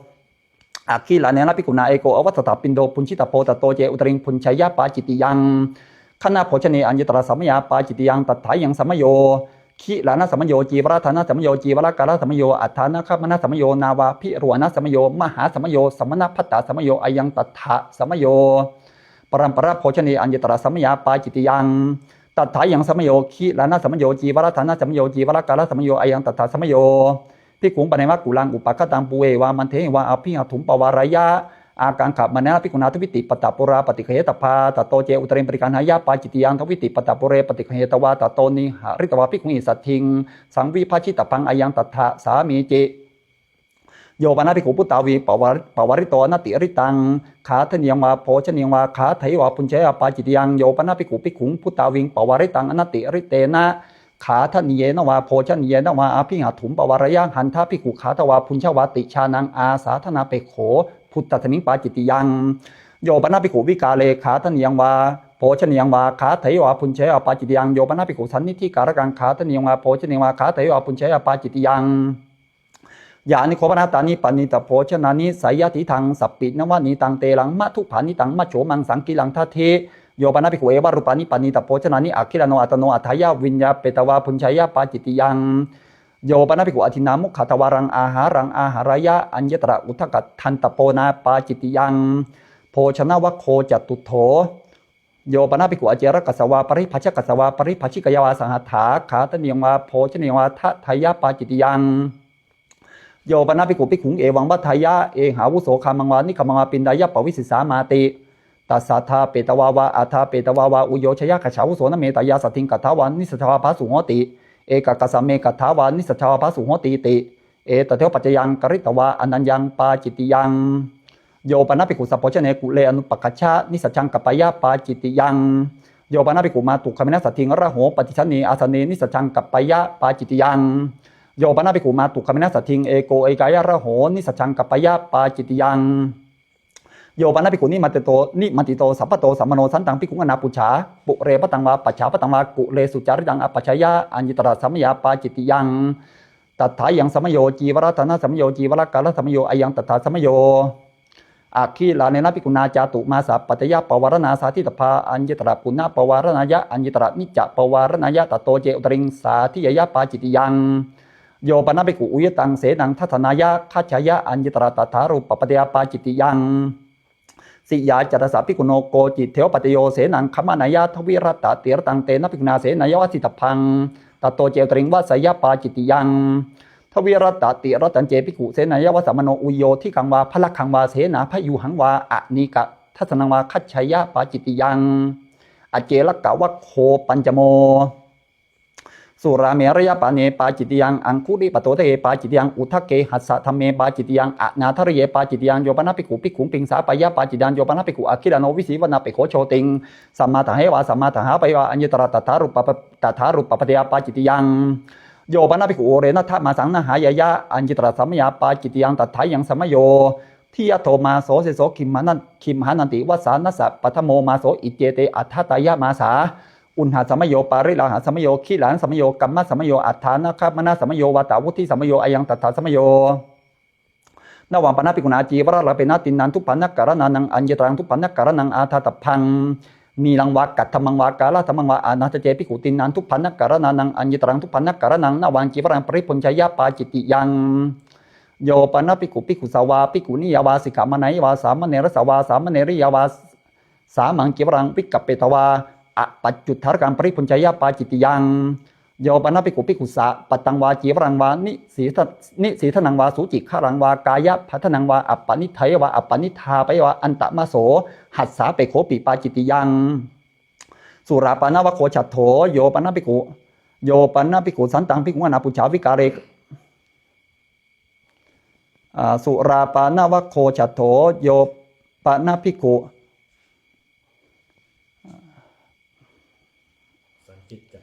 Agilānena bhikkhunā eko avasatthapiṇḍo bhuñjitabbo. Tato ce uttariṃ bhuñjeyya pācittiyaṃ. Ganabhojane aññatra samayā pācittiyaṃ. Tatthāyaṃ samayo. Gilānasamayo cīvaradānasamayo cīvarakārasamayo addhānagāmanasamayo nāvābhirūhanasamayo mahāsamayo samaṇabhattasamayo, ayaṃ tattha samayo. Paramparabhojane aññatra samayā pācittiyaṃ. Tathāyaṃ samayo: gilānasamayo, cīvaradānasamayo, cīvarakārasamayo, ayaṃ tattha samayo. Bhikkhuṃ paneva kulaṃ upakkhaṭaṃ pūre vā maṇḍe vā abhiṇhatumh pavāreyya, ākaṅkhamānena bhikkhunā dvītipattapūrā paṭiggahetabbā. Tato ce uttariṃ paṭiggahāya pācittiyaṃ, dvītipattapūre paṭiggahetvā tato nihharitvā bhikkhūhi saddhiṃ saṃvibhajitabbaṃ, ayaṃ tattha sāmīci. Yo pana bhikkhu puttāviṃ pavāri- pavārito anatirittaṃ gāthaniyaṃ vā bhojananiyaṃ vā gātheyya vā bhuñjeyya vā pācittiyaṃ. Yo pana bhikkhu bhikkhuṃ puttāviṃ pavāritaṃ anatirittena gāthaniyena vā bhojaniyena vā abhiṇhatumh pavāreyya, haṇḍa bhikkhu gātha vā bhuñja vāti, jānaṃ āsādanapekkho bhūtasmiṃ pācittiyaṃ. Yo pana bhikkhu vikāle gāthaniyaṃ vā bhojananiyaṃ vā gātheyya vā bhuñjeyya vā pācittiyaṃ. Yo pana bhikkhu sannidhikārakaṃ gāthaniyaṃ vā bhojananiyaṃ vā gātheyya vā bhuñjeyya vā pācittiyaṃ. Yāni kho pana tāni paṇītabhojanāni seyyathīdaṃ: sappi nāvanītaṃ telaṃ madhu bhāṇitaṃ majjho maṃsaṃ gilāṇḍati. Yo pana bhikkhu evarūpāni paṇītabhojanāni agilāno attano atthāya viññāpetvā bhuñjeyya pācittiyaṃ. Yo pana bhikkhu adinnā mukhadvāraṃ āhāraṃ āhareyya aññatra udakadantapo na pācittiyaṃ. Bhojanavaggo catuttho. Yo pana bhikkhu acerakassā vā paribhājakassa vā paribhājikāya vā sahatthā gāthaniyaṃ vā bhojananiyaṃ vā dadeyya pācittiyaṃ. Yo pana bhikkhu bhikkhuṃ evaṃ vadeyya: ehāvuso gāmaṃ vā nigamaṃ vā piṇḍāya pavisissāmāti. Tasādāpetvā vā adāpetvā vā uyyojayagajāvuso, na me tāyā saddhiṃ kathā vā nisajjā vā phāsu hoti, ekaggassa me kathā vā nisajjā vā phāsu hotīti. Etadeva paccayaṃ karitvā anaññaṃ pācittiyaṃ. Yo pana bhikkhu sabbojane kule anupakkajja nisajjaṃ kappeyya pācittiyaṃ. Yo pana bhikkhu mātugāmena saddhiṃ raho paṭisaraṇe āsane nisajjaṃ kappeyya pācittiyaṃ. Yo pana bhikkhu mātugāmena saddhiṃ eko ekāya raho nisajjaṃ kappeyya pācittiyaṃ. Yo pana bhikkhu nimatito nimatito sabbato samāno santaṃ bhikkhuṃ anāpucchā pure bhaddhaṃ vā pacchā bhaddhaṃ vā kulesu caritaṃ apajjeyya aññatra samayā pācittiyaṃ. Tathāyaṃ samayo: cīvaradānasamayo, cīvarakārasamayo, ayaṃ tattha samayo. Agilānena bhikkhunā cātumāsapatiyā pavāraṇā sāditabbā aññatra punappavāraṇāya aññatra niccapavāraṇāya. Tato ce uttariṃ sādhiyeyya pācittiyaṃ. Yo pana bhikkhu uyyataṃ senaṃ dassanāya gaccheyya aññatra tathārūpappattiyā pācittiyaṃ. Siyā cattāssa bhikkhuno kocitthe upapattiyo senaṃ gamanāya dvirattatirattanena bhikkhunā senāya vassitabbaṃ. Tato ce uttariṃ vasseyya pācittiyaṃ. Dvirattatirattanece bhikkhu senāya vassamāno uyyo digaṃ vā balaggaṃ vā senābyūhaṃ vā anīkadassanaṃ vā gaccheyya pācittiyaṃ. Acelakavaggo pañcamo. Surāmerayapāne pācittiyaṃ, aṅgulipāto adeke pācittiyaṃ, udake hassathamme pācittiyaṃ, anādariye pācittiyaṃ. Yo pana bhikkhu bhikkhuṃ bhiṃsāpeyya pācittiyaṃ. Yo pana bhikkhu agilāno vīsīvanapekkho jothiṃ samādaheyya vā samādahāpeyya vā aññatra tathārūpa- tathārūpappattiyā pācittiyaṃ. Yo pana bhikkhu urena damāsaṃ nahāyeyya aññatra samayā pācittiyaṃ. Tathāyaṃ samayo. Diyato māso seso gimhāna- gimhānanti vassānassa paṭhamo māso, iccete āsattāyamāsā. Uṇhasamayo, pārilāhasamayo, gilānasamayo, kammasamayo, addhānagamanasamayo, vātavuttisamayo, ayaṃ tattha samayo. Navaṃ pana bhikkhunā cīvaralāpena tiṇṇaṃ dubbhānakaraṇānaṃ aññataraṃ dubbhānakaraṇaṃ ādātabbaṃ. Nīlaṃ vā kaddhammaṃ vā kālakadhammaṃ vā anaddace bhikkhu tiṇṇaṃ dubbhānakaraṇānaṃ aññataraṃ dubbhānakaraṇaṃ navaṃ cīvaraṃ paribhuñjeyya pācittiyaṃ. Yo pana bhikkhu bhikkhussa vā bhikkhuniyā vā sikkhāpanāya vā sāmaṇerassa vā sāmaṇeriyā vā sāmaṃ cīvaraṃ vikappetvā apaccuddharakaṃ paribhuñjeyya pācittiyaṃ. Yo pana bhikkhu bhikkhussa pattaṃ vā cīvaraṃ vā nisīda- nisīdanaṃ vā sūcigharaṃ vā kāyabhaddanaṃ vā appaṇidheyya vā appaṇidhāpeyya vā antamāso hassāpekkhopi pācittiyaṃ. Surāpānavaggo chatto. Yo pana bhikkhu- yo pana bhikkhu santaṃ bhikkhuṃ anāpucchā vikāle ā, surāpānavaggo chatto. Yo pana bhikkhu- Sañcicca.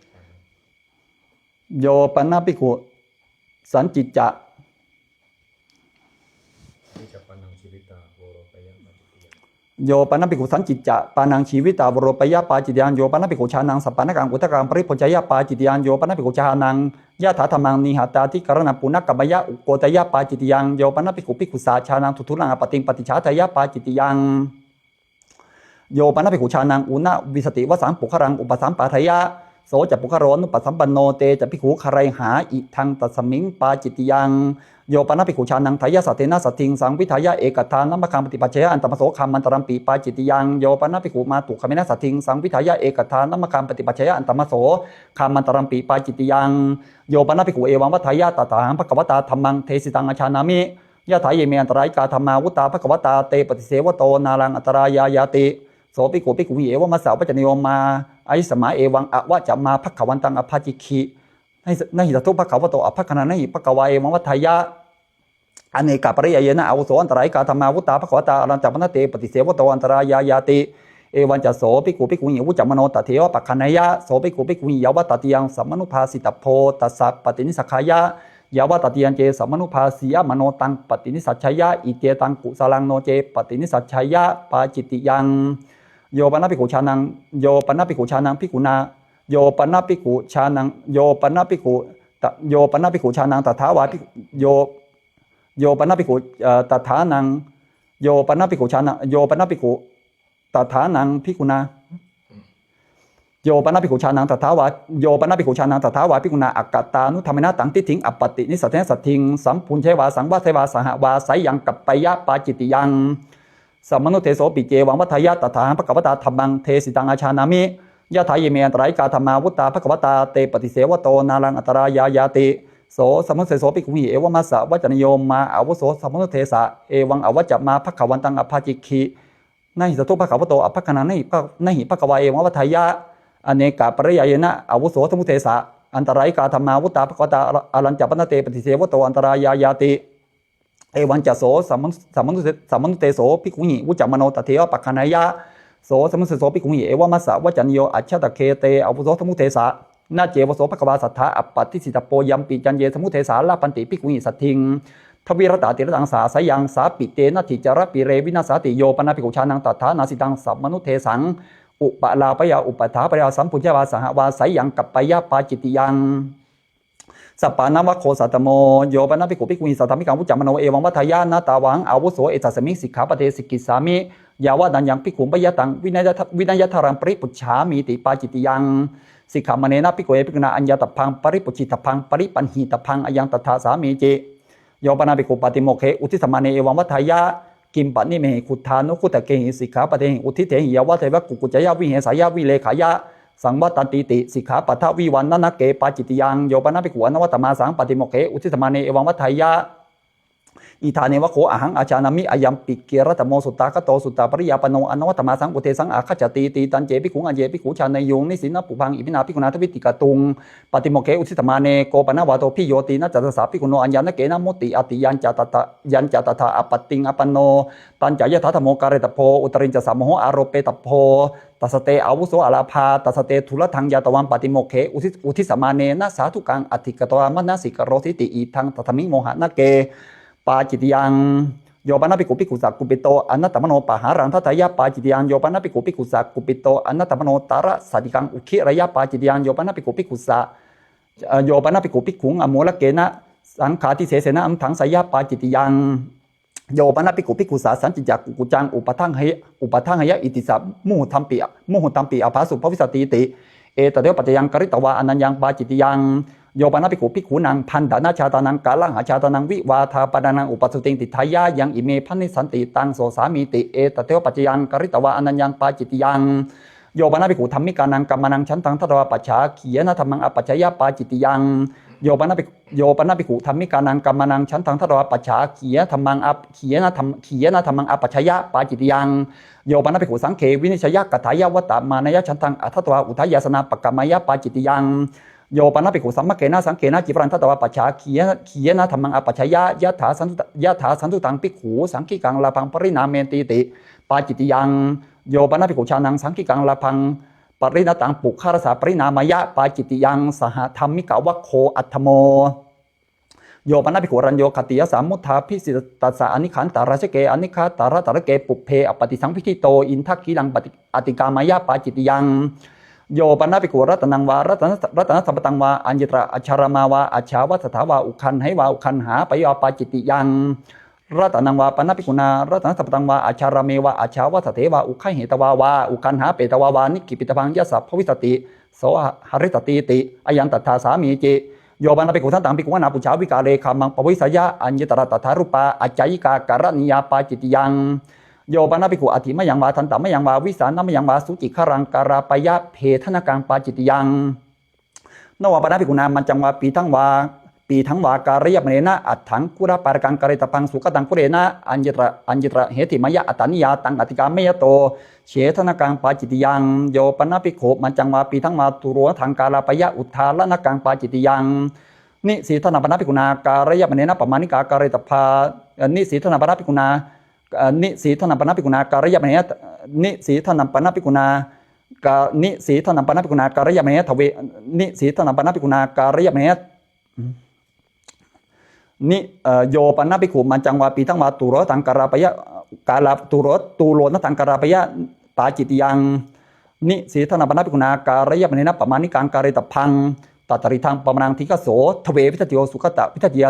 Yo pana bhikkhu sañcicca. Sañcicca pāṇaṃ jīvitā voropeyya pācittiyaṃ. Yo pana bhikkhu sañcicca pāṇaṃ jīvitā voropeyya pācittiyaṃ. Yo pana bhikkhu jānaṃ sappāṇakaṃ udakaṃ paribhuñjeyya pācittiyaṃ. Yo pana bhikkhu jānaṃ yathādhammaṃ nihātādikaranaṃ punakkāmayya uggoteyya pācittiyaṃ. Yo pana bhikkhu bhikkhussa jānaṃ duṭṭhullānaṃ appaṭiṃ paṭicchādeyya pācittiyaṃ. Yo pana bhikkhu jānaṃ ūnavīsativassaṃ puggalaṃ upasampādeyya So ca puggalo anupasampanno, te ca bhikkhū gārayhā, idaṃ tasmiṃ pācittiyaṃ. Yo pana bhikkhu jānaṃ thāya saddena saddhiṃ saṃvidhāya ekadā nāmakhaṃ paṭipajjeyya antamaso kāmantarampi pācittiyaṃ. Yo pana bhikkhu mātuggāmena saddhiṃ saṃvidhāya ekadā nāmakhaṃ paṭipajjeyya antamaso kāmantarampi pācittiyaṃ. Yo pana bhikkhu evaṃ vadāya: Tathāhaṃ bhagavatā dhammaṃ desitaṃ ajānāmi, yathāyime antarāyikā dhammā vuttā bhagavatā te paṭisevato nālaṃ antarāyāyāti. So bhikkhu bhikkhūhi evamassa vacanīyo mā ayasmā evaṃ avaca mā bhagavantaṃ abhācikkhī. Na hi, na hi saddo bhagavato abhaggaṇhānahi. Bhagavā evaṃ vadāya: Anekapariyyāyena āvuso antarāyikā dhammā vuttā bhagavatā alañcapanā te paṭisevato antarāyāyāti. Evañca so bhikkhu bhikkhūhi vuccamāno tatheva paggaṇheyya. So bhikkhu bhikkhūhi yāvatatiyaṃ samanubhāsitabbo tassa paṭinissaggāya, yāvatatiyañce samanubhāsiyamāno taṃ paṭinissajjeyya, iccetaṃ kusalaṃ, no ce paṭinissajjeyya, pācittiyaṃ. Yo pana bhikkhu jānaṃ, yo pana bhikkhu jānaṃ bhikkhunā, yo pana bhikkhu jānaṃ, yo pana bhikkhu, ta, yo pana bhikkhu jānaṃ tathāva bhik-, yo, yo pana bhikkhu, eh, tathānaṃ, yo pana bhikkhu jānaṃ, yo pana bhikkhu tathānaṃ bhikkhunā, yo pana bhikkhu jānaṃ tathāva, yo pana bhikkhu jānaṃ tathāva bhikkhunā akkatānudhammena taṃ diṭṭhiṃ appaṭinissaddena saddhiṃ sambhuñjeyya vā saṃvasseyya vā saha vā seyyaṃ kappeyya, pācittiyaṃ. Samaṇuddesopi ceva vadāya: Tathāhaṃ bhagavatā dhammaṃ desitaṃ ajānāmi, yathāyime antarāyikā dhammā vuttā bhagavatā te paṭisevato nālaṃ antarāyāyāti. So samaṇuddeso bhikkhūhi evamassa vacanīyo mā āvuso samaṇuddesa evaṃ avaca mā bhagavantaṃ abhācikkhī. Na hi saddo bhagavato abhaggaṇhānahi. Bha-, na hi bhagavā evaṃ vadāya: Anekapariyyāyena āvuso samaṇuddesa antarāyikā dhammā vuttā bhagavatā ala-, alañcapanā te paṭisevato antarāyāyāti. Evañca so samaṇu-, samaṇu-, samaṇuddeso bhikkhūhi vuccamāno tatheva paggaṇheyya. So samaṇuddeso bhikkhūhi evamassa vacanīyo: Ajjhattakhette āvuso samaṇuddesa, na ceva so bhagavā satthā appaṭisitabbo, yampi caññe samaṇuddesā labhanti bhikkhūhi saddhiṃ dviratā tirathaṃ saha seyyaṃ, sāpi te natthi carāpi re vināsāti. Yo pana bhikkhu jānaṃ tathānāsitaṃ samaṇuddesaṃ upalāpeyya upaṭṭhāpeyya sambhuñjeyya vā saha vā seyyaṃ kappeyya, pācittiyaṃ. Sappāṇavaggo saddhammo. Yo pana bhikkhu bhikkhūhi saddhammikaṃ vuccamāno evaṃ vadāya: Na tāvāhaṃ āvuso ettāsmiṃ sikkhāpade sikkhissāmi, yāvanaññaṃ bhikkhuṃ parittaṃ vinayadha-, vinayadhāraṃ paripūjjhāmīti, pācittiyaṃ. Sikkhāpanena bhikkhave bhikkhunā aññātabbaṃ paripūjjitabbaṃ paripañhitabbaṃ, ayaṃ tattha sāmīci. Yo pana bhikkhu pātimokkhe uddissamāne evaṃ vadāya: Kiṃ panimehi khuddānukhuddakehi sikkhāpadehi uddhitehi yāvadeva kukkuccāya vihesāya vilekhāya saṃvattantīti, sikkhāpadavivaṇṇanake, pācittiyaṃ. Yo pana bhikkhu anavatthamāsaṃ pātimokkhe uddissamāne evaṃ vadāya: Idāneva kho ahaṃ ājānāmi, ayampi kilattammo suttakato suttapariyāpanno anavatthamāsaṃ uddesaṃ āgacchatīti. Tañce bhikkhuṃ aññe bhikkhu jāneyyuṃ: Nisinnaṃ pubbaṃ iminā bhikkhunā dvittikatuṃ pātimokkhe uddissamāne, ko pana vādo bhiyyo ti. Na ca tassa bhikkhuno aññāṇakena mutti atthi, yañca tattha, yañca tattha apattiṃ āpanno, tañca yathādhammo kāretabbo, uttariñcassa moho āropetabbo. Tassa te āvuso alābhā, tassa te dulladaṃ ñātavā pātimokkhe uddis-, uddissamānena sādhukaṃ aṭṭhikatvā manasikarosīti, idaṃ tasmiṃ mohanake, pācittiyaṃ. Yo pana bhikkhu bhikkhussa kupito anattamano pahāraṃ dadeyya, pācittiyaṃ. Yo pana bhikkhu bhikkhussa kupito anattamano tarasatikaṃ uggireyya, pācittiyaṃ. Yo pana bhikkhu bhikkhussa, eh, yo pana bhikkhu bhikkhuṃ amūlakena saṅghādisesena anuddhaṃseyya, pācittiyaṃ. Yo pana bhikkhu bhikkhussa sañcicca kukkuccaṃ upaṭṭhaheyya, upaṭṭhaheyya itissa muhuttampi, muhuttampi aphāsu bhavissatīti, etadeva paccayaṃ karitvā anaññaṃ, pācittiyaṃ. Yo pana bhikkhu bhikkhūnaṃ bandhajātānaṃ kalahajātānaṃ vivādāpanānaṃ uppasuttiṃ tiṭṭheyya yaṃ ime bhaṇissanti taṃ so sāmīti, etadeva paccayaṃ karitvā anaññaṃ, pācittiyaṃ. Yo pana bhikkhu dhammikānaṃ kammānaṃ chandaṃ datvā pajāgiyena dhammaṃ apajjeyya, pācittiyaṃ. Yo pana bhik-, yo pana bhikkhu dhammikānaṃ kammānaṃ chandaṃ datvā pajāgiyena dhammaṃ ap-, giyena dham-, giyena dhammaṃ apajjeyya, pācittiyaṃ. Yo pana bhikkhu saṅghe vinissayakatthāya vattamānāya chandaṃ adatvā udayāsanaṃ pakkāmeyya, pācittiyaṃ. Yo pana bhikkhu samaggena saṅghena cīvaraṃ datvā pajāgiyena, giyena dhammaṃ apajjeyya, yattha santu-, yattha santuttaṃ bhikkhu saṅghikaṃ lābhaṃ parināmetīti, pācittiyaṃ. Yo pana bhikkhu jānaṃ saṅghikaṃ lābhaṃ parinaṭṭhaṃ puggalassa parināmeyya, pācittiyaṃ. Sahadhammikavaggo aṭṭhammo. Yo pana bhikkhu rañño khattiyassa muddhābhisittassa anighantarajake anighataratarake pubbe appaṭisaṃviṭṭhito indakhīlaṃ pati-, atikkāmeyya, pācittiyaṃ. Yo pana bhikkhu ratanaṃ vā ratana-, ratanasampadaṃ vā aññatra ajjhārāmā vā ajjhāvasatthā vā uggaṇheyya vā uggaṇhāpeyya, pācittiyaṃ. Ratanaṃ vā pana bhikkhunā ratanasampadaṃ vā ajjhārāme vā ajjhāvasattheva uggahetvā vā uggaṇhāpetvā vā nikkhipitabbaṃ yassa bhavissati, so harissatīti. Ayaṃ tattha sāmīci. Yo pana bhikkhu santaṃ bhikkhuṃ anāpucchā vikāle kammaṃ pavisayya aññatra tathārūpā accayikā karaṇīyā pācittiyaṃ. Yo pana bhikkhu atthi mayaṃ vā dantamayaṃ vā visāṇamayaṃ vā sucigharaṃ karāpeyya bhedanakaṃ pācittiyaṃ. Nava pana bhikkhunā majjaṃ vā pīṭhaṃ vā pīṭhaṃ vā kārayamanena aṭṭhaṅgulapādakaṃ kāretabbaṃ sugataṅgulena aññatra aññatra heṭṭhimāya aṭṭhanīyā taṃ atikkāmayato chedanakaṃ pācittiyaṃ. Yo pana bhikkhu majjaṃ vā pīṭhaṃ vā dūro natthaṃ kārāpeyya uddharanakaṃ pācittiyaṃ. Nisīdanapana bhikkhunā kārayamanena pamāṇikā kāretabbā. Nisīdanapana bhikkhunā nisīdanapana bhikkhunā kārayamanena nisīdanapana bhikkhunā ka nisīdanapana bhikkhunā kārayamanena dve nisīdanapana bhikkhunā kārayamanena ni yo pana bhikkhu majjaṃ vā pīṭhaṃ vā dūro natthaṃ kārāpeyya kārā dūro dūro natthaṃ kārāpeyya pācittiyaṃ. Nisīdanapana bhikkhunā kārayamanena pamāṇikaṃ kāretabbaṃ. Tatrīdaṃ pamāṇaṃ dīghaso dve vidattiyo sugatavidattiyā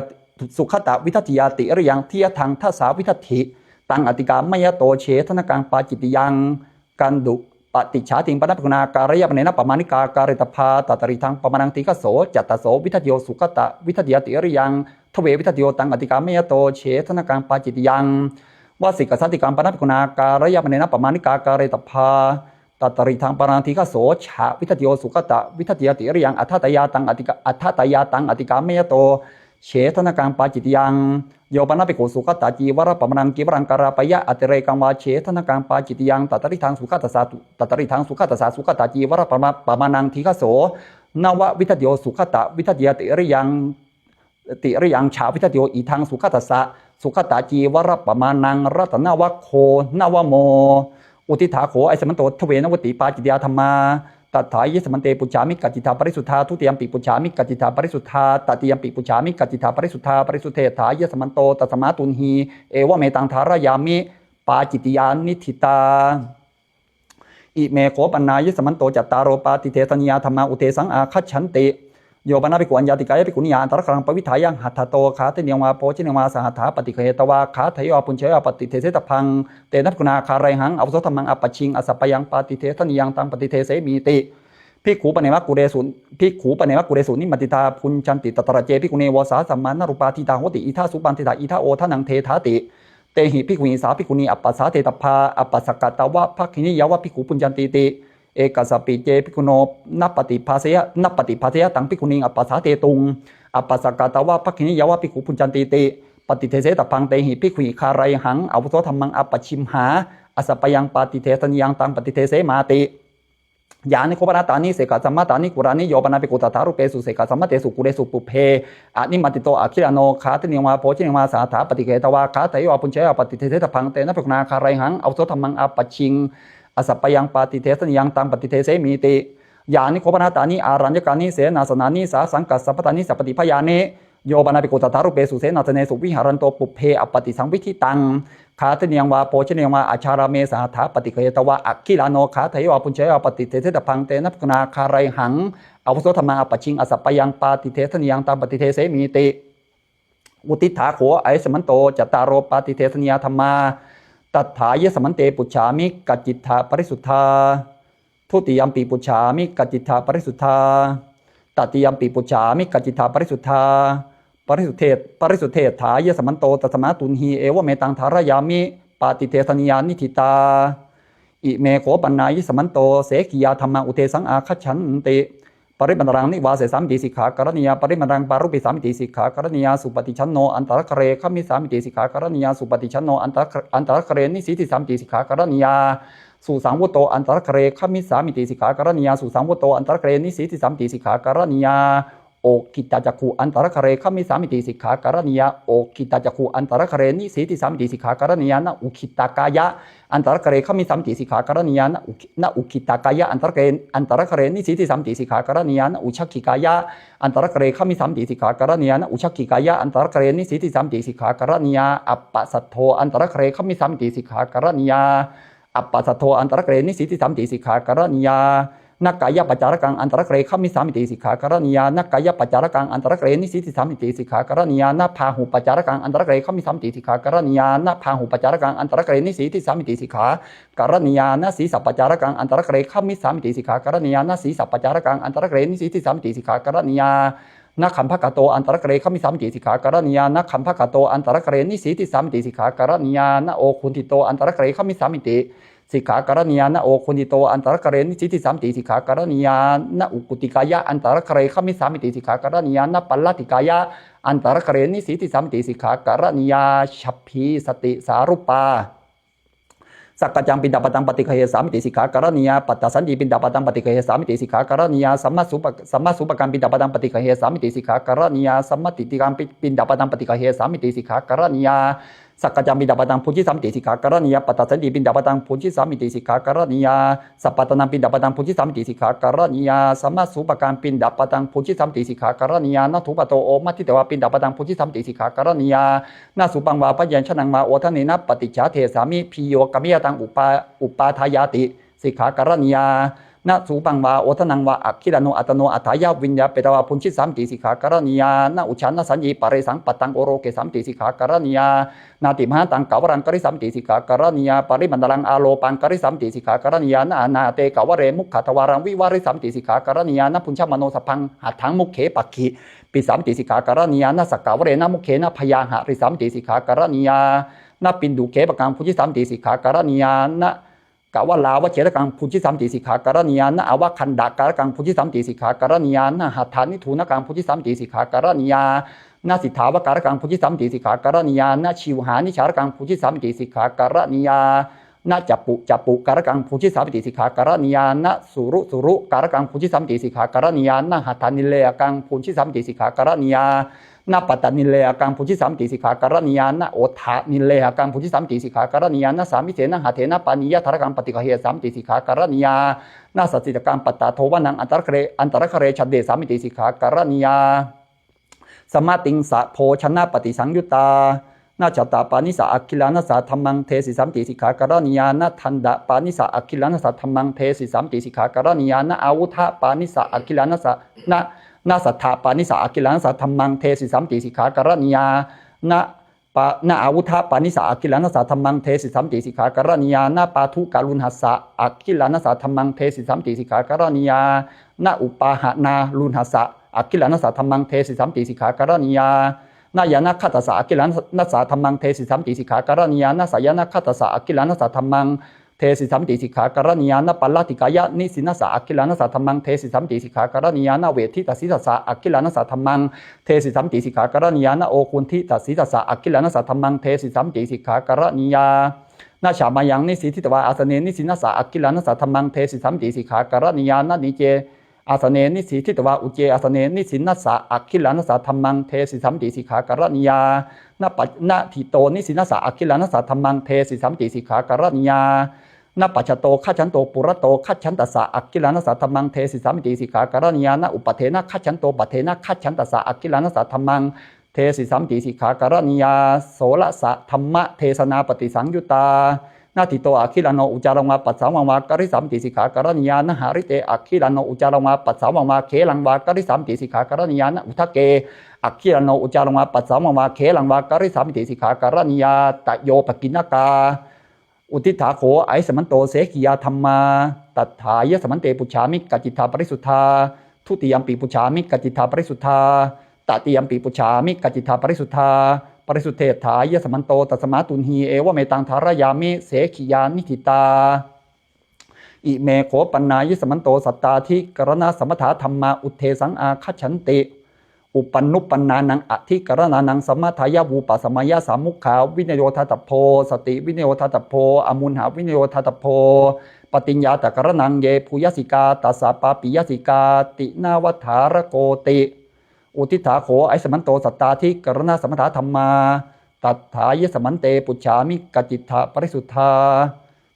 sugatavidattiyā tiriyaṃ diyadaṃ dasā vidatthi taṃ atikkāmayato chedanakaṃ pācittiyaṃ. Kandu paṭicchādiṃ pana bhikkhunā kārayamanena pamāṇikā kāretabbā. Tatrīdaṃ pamāṇaṃ dīghaso cattaso vidattiyo sugatavidattiyā tiriyaṃ dve vidattiyo taṃ atikkāmayato chedanakaṃ pācittiyaṃ. Vasikasāṭikaṃ pana bhikkhunā kārayamanena pamāṇikā kāretabbā. Tatrīdaṃ pamāṇaṃ dīghaso cha vidattiyo sugatavidattiyā tiriyaṃ adattāya taṃ atikā adattāya taṃ atikkāmayato chedanakaṃ pācittiyaṃ. Yo pana bhikkhu sugatacīvarapamāṇaṃ cīvaraṃ kārāpeyya atirekaṃ vā chedanakaṃ pācittiyaṃ. Tatrīdaṃ sugatassa tatrīdaṃ sugatassa sugatacīvarapamāṇaṃ dīghaso nava vidattiyo sugatavidattiyā tiriyaṃ tiriyaṃ cha vidattiyo idaṃ sugatassa sugatacīvarapamāṇaṃ ratanavaggo navamo. Uddiṭṭhā kho ayasmanto dve navutī pācittiyā dhammā. Tatthāyasmante pucchāmi kaccittha parisuddhā. Dutiyampi pucchāmi kaccittha parisuddhā. Tatiyampi pucchāmi kaccittha parisuddhā. Parisuddhetthāyasmanto tasmā tuṇhī evametaṃ dhārayāmi pācittiyā niṭṭhitā. Ime kho panāyasmanto cattāro pāṭidesanīyā dhammā uddesaṃ āgacchanti. Yo pana bhikkhu aññātikāya bhikkhuniyā antaragharaṃ pavitthāya hatthato khādanīyaṃ vā bhojanīyaṃ vā sahatthā paṭiggahetvā gātheyya vā bhuñjeyya vā pāṭidesetabbaṃ. Tena bhikkhunā āgārayhaṃ āvuso dhammaṃ āpajjiṃ assapayaṃ pāṭidesanīyaṃ taṃ pāṭidesemi ti. Bhikkhū paneva kulesu bhikkhū paneva kulesu nimmānitā bhuñjanti. Tatra ce bhikkhunī vosā samānarūpā ṭhitā hoti idha suppaṇṇitā idha odanaṃ dedhāti. Tehi bhikkhūhi sā bhikkhunī appasādetabba. Appasakkatā vā bhagini yāva bhikkhū bhuñjantīti. Ekassapi ce bhikkhuno nappaṭibhāseyya nappaṭibhāseyya taṃ bhikkhuniṃ appasādetuṃ. Appasakkatā vā bhagini yāva bhikkhū bhuñjantīti. Pāṭidesetabbaṃ tehi bhikkhūhi āgārayhaṃ āvuso dhammaṃ āpajjimhā assapayaṃ pāṭidesanīyaṃ taṃ pāṭidesemāti. Yāni kho pana tāni sekassammatāni kulāni yo pana bhikkhu tathārūpesu sekassammatesu kulesu pubbe animānito agilāno khādanīyaṃ vā bhojanīyaṃ vā sahatthā paṭiggahetvā gātheyya vā bhuñjeyya vā pāṭidesetabbaṃ. Tena bhikkhunā āgārayhaṃ āvuso dhammaṃ āpajjiṃ assapayaṃ pāṭidesanīyaṃ taṃ pāṭidesemīti. Yāni kho pana tāni āraññakāni senāsanāni sāsaṅkassamatāni sapattipāyāni yo pana bhikkhu tathārūpesu senāsanesu viharanto pubbe appaṭisaṃviditaṃ khādanīyaṃ vā bhojanīyaṃ vā ājārāme sahatthā paṭiggahetvā agilāno gātheyya vā bhuñjeyya vā pāṭidesetabbaṃ. Tena bhikkhunā āgārayhaṃ āvuso dhammaṃ āpajjiṃ assapayaṃ pāṭidesanīyaṃ taṃ pāṭidesemīti. Uddiṭṭhā kho āyasmanto cattāro pāṭidesanīyā dhammā. Tatthāyasmante pucchāmi kaccittha parisuddhā. Dutiyampi pucchāmi kaccittha parisuddhā. Tatiyampi pucchāmi kaccittha parisuddhā. Parisuddhe parisuddhetthāyasmanto tasmā tuṇhī evametaṃ dhārayāmi pāṭidesanīyā niṭṭhitā. Ime kho panāyasmanto sekhiyā dhammā uddesaṃ āgacchanti. Parimāṇaṃ nivāsessāmīti sikkhā karaṇīyā. Parimāṇaṃ pārupissāmīti sikkhā karaṇīyā. Suppaṭichāno antaraghare gamissāmīti sikkhā karaṇīyā. Suppaṭichāno antaraghare nisīdissāmīti sikkhā karaṇīyā. Susaṃvuto antaraghare gamissāmīti sikkhā karaṇīyā. Susaṃvuto antaraghare nisīdissāmīti sikkhā karaṇīyā. Okkhittācakkhu antaraghare gamissāmīti sikkhā karaṇīyā. Okkhittācakkhu antaraghare nisīdissāmīti sikkhā karaṇīyā. Na ukkhitākāya antaraghare gamissāmīti sikkhā karaṇīyā. Na ukkhittākāya antaraghare nisīdissāmīti sikkhā karaṇīyā. Na ujjagghikāya antaraghare gamissāmīti sikkhā karaṇīyā. Na ujjagghikāya antaraghare nisīdissāmīti sikkhā karaṇīyā. Appasaddho antaraghare gamissāmīti sikkhā karaṇīyā. Appasaddho antaraghare nisīdissāmīti sikkhā karaṇīyā. Na kāyapaccārakaṃ antarāgare gamissāmīti sikkhā karaṇīyā. Na kāyapaccārakaṃ antarāgare nisīdissāmīti sikkhā karaṇīyā. Na bāhupaccārakaṃ antarāgare gamissāmīti sikkhā karaṇīyā. Na bāhupaccārakaṃ antarāgare nisīdissāmīti sikkhā karaṇīyā. Na sīsapaccārakaṃ antarāgare gamissāmīti sikkhā karaṇīyā. Na sīsapaccārakaṃ antarāgare nisīdissāmīti sikkhā karaṇīyā. Na khambhakato antarāgare gamissāmīti sikkhā karaṇīyā. Na khambhakato antarāgare nisīdissāmīti sikkhā karaṇīyā. Na oguṇṭhito antarāgare gamissāmīti sikkhā karaṇīyā. Na oguṇṭhito antarāgare nisīdissāmīti sikkhā karaṇīyā. Na ukkuttikāya antarāgare gamissāmīti sikkhā karaṇīyā. Na pallattikāya antarāgare nisīdissāmīti sikkhā karaṇīyā. Jhabbi sati sārūpā. Sakkaccaṃ piṇḍapātaṃ paṭiggahessāmīti sikkhā karaṇīyā. Pattasaññī piṇḍapātaṃ paṭiggahessāmīti sikkhā karaṇīyā. Sammasūpa-, sammasūpakaṃ piṇḍapātaṃ paṭiggahessāmīti sikkhā karaṇīyā. Sammatiṭṭhikaṃ pi-, piṇḍapātaṃ paṭiggahessāmīti sikkhā karaṇīyā. Sakkaccaṃ piṇḍapātaṃ bhuñjissāmīti sikkhā karaṇīyā. Pattasaññī piṇḍapātaṃ bhuñjissāmīti sikkhā karaṇīyā. Sappattānaṃ piṇḍapātaṃ bhuñjissāmīti sikkhā karaṇīyā. Sammasūpakaṃ piṇḍapātaṃ bhuñjissāmīti sikkhā karaṇīyā. Na thūpato omadhitvā piṇḍapātaṃ bhuñjissāmīti sikkhā karaṇīyā. Na sūpaṃ vā byañjanaṃ vā odanena paṭicchādessāmi, bhiyyo kamiyya taṃ upā-, upādāyāti sikkhā karaṇīyā. Na sūpaṃ vā odanaṃ vā agilāno attano atthāya viññāpetvā bhuñjissāmīti sikkhā karaṇīyā. Na ujjhānasaññī paresaṃ pattaṃ orogessāmīti sikkhā karaṇīyā. Nātimahantaṃ kāvaraṃ karissāmīti sikkhā karaṇīyā. Parimaṇḍalaṃ ālopāṃ karissāmīti sikkhā karaṇīyā. Na anāthe kāvare mukkhadvāraṃ vivarissāmīti sikkhā karaṇīyā. Na bhuñjamāno sabbaṃ hatthaṃ mukhe pakkhipissāmīti sikkhā karaṇīyā. Na sakkāvare na mukhena byāharissāmīti sikkhā karaṇīyā. Na piṇḍukkhepakaṃ bhuñjissāmīti sikkhā karaṇīyā. Na kavalāvacchedakaṃ bhuñjissāmīti sikkhā karaṇīyā. Na avagaṇḍakārakaṃ bhuñjissāmīti sikkhā karaṇīyā. Na hatthanidhūnakaṃ bhuñjissāmīti sikkhā karaṇīyā. Na siṭṭhāvakārakaṃ bhuñjissāmīti sikkhā karaṇīyā. Na jivhāniccārakaṃ bhuñjissāmīti sikkhā karaṇīyā. Na cappucappukārakaṃ bhuñjissāmīti sikkhā karaṇīyā. Na surusurukārakaṃ bhuñjissāmīti sikkhā karaṇīyā. Na hatthanillayaṃ bhuñjissāmīti sikkhā karaṇīyā. Na pattanillayaṃ bhuñjissāmīti sikkhā karaṇīyā. Na oṭṭhanillayaṃ bhuñjissāmīti sikkhā karaṇīyā. Na sāmicena hatthena pānīyathārakaṃ paṭiggahessāmīti sikkhā karaṇīyā. Na sassītakaṃ pattadhovanaṃ antarāgare, antarāgare chandessāmīti sikkhā karaṇīyā. Samatiṃsa bhojanappaṭisaṃyuttā. Na chattapāṇissa agilānassa dhammaṃ desissāmīti sikkhā karaṇīyā. Na dandapāṇissa agilānassa dhammaṃ desissāmīti sikkhā karaṇīyā. Na āvudhapāṇissa agilānassa, na, na saddapāṇissa agilānassa dhammaṃ desissāmīti sikkhā karaṇīyā. Na pā-, na āvudhapāṇissa agilānassa dhammaṃ desissāmīti sikkhā karaṇīyā. Na pādukarūḷhassa agilānassa dhammaṃ desissāmīti sikkhā karaṇīyā. Na upāhanārūḷhassa agilānassa dhammaṃ desissāmīti sikkhā karaṇīyā. Na yānaghatassa agilānassa dhammaṃ desissāmīti sikkhā karaṇīyā. Na sayānaghatassa agilānassa dhammaṃ desissāmīti sikkhā karaṇīyā. Na pallattikāya nisinnassa agilānassa dhammaṃ desissāmīti sikkhā karaṇīyā. Na veditasītassa agilānassa dhammaṃ desissāmīti sikkhā karaṇīyā. Na oguṇṭhitasītassa agilānassa dhammaṃ desissāmīti sikkhā karaṇīyā. Na jhāmāyaṃ nisīditvā āsane nisinnassa agilānassa dhammaṃ desissāmīti sikkhā karaṇīyā. Na nīce āsane nisīditvā ucce āsane nisinnassa agilānassa dhammaṃ desissāmīti sikkhā karaṇīyā. Na pa-, na ṭhito nisinnassa agilānassa dhammaṃ desissāmīti sikkhā karaṇīyā. Na pacchato gacchanto purato gacchantassa agilānassa dhammaṃ desissāmīti sikkhā karaṇīyā. Na uppatthena gacchanto pattena gacchantassa agilānassa dhammaṃ desissāmīti sikkhā karaṇīyā. Soḷasa dhammadesanāpaṭisaṃyuttā. Na ṭhito agilāno uccāraṃ vā passāvaṃ vā karissāmīti sikkhā karaṇīyā. Na harite agilāno uccāraṃ vā passāvaṃ vā khelaṃ vā karissāmīti sikkhā karaṇīyā. Na udake agilāno uccāraṃ vā passāvaṃ vā khelaṃ vā karissāmīti sikkhā karaṇīyā. Tayo pakiṇhakā. Utthitā kho āyasmanto sekhiyā dhammā. Tatthāyasmante pucchāmi: kaccittha parisuddhā? Dutiyampi pucchāmi: kaccittha parisuddhā? Tatiyampi pucchāmi: kaccittha parisuddhā? Parisuddhetthāyasmanto, tasmā tuṇhī, evametaṃ dhārayāmi: sekhiyā niṭṭhitā. Ime kho pannāyasmanto sattāṭhikaraṇasamathā dhammā uddesaṃ āgacchanti. Uppannuppannānaṃ adhikaraṇānaṃ samadāya vūpasamāya sāmuggā vinayo dātabbo, sati vinayo dātabbo, āmuḷhā vinayo dātabbo. Paṭiññātakaraṇaṃ ye bhūyasikā, tassa pāpiyasikā, ti nāvathārakoti. Utthitā kho āyasmanto sattāṭhikaraṇasamathā dhammā. Tatthāyasmante pucchāmi: kaccittha parisuddhā?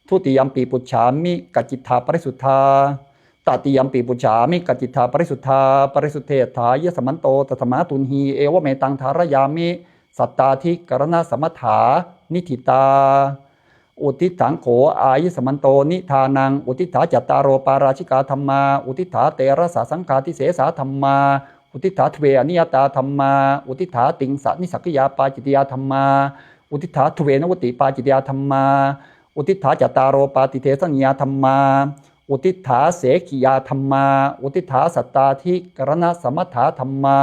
Dutiyampi pucchāmi: kaccittha parisuddhā? Tatiyampi pucchāmi: kaccittha parisuddhā? Parisuddhetthāyasmanto, tasmā tuṇhī, evametaṃ dhārayāmi: sattāṭhikaraṇasamathā niṭṭhitā. Udditaṃ kho āyasmanto nidānaṃ. Udditā cattāro pārājikā dhammā. Udditā terasa saṅghātisesā dhammā. Udditā dve aniyatā dhammā. Udditā tiṃsa nissaggiyā pācittiyā dhammā. Udditā dve navutī pācittiyā dhammā. Udditā cattāro pāṭidesanīyā dhammā. Udditā sekkhiyā dhammā. Udditā sattādhikaraṇasamathā dhammā.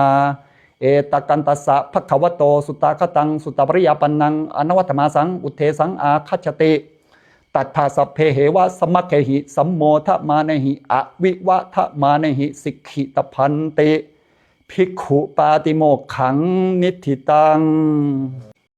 Ettakantassa bhagavato suttāgataṃ suttapariyāpannaṃ anavadhamāsaṃ uddesaṃ āgacchati. Tattha sabbeheva samaggehi sammodamānehi avivadamānehi sikkhitabbanti. Bhikkhupātimokkhaṃ niṭṭhitaṃ.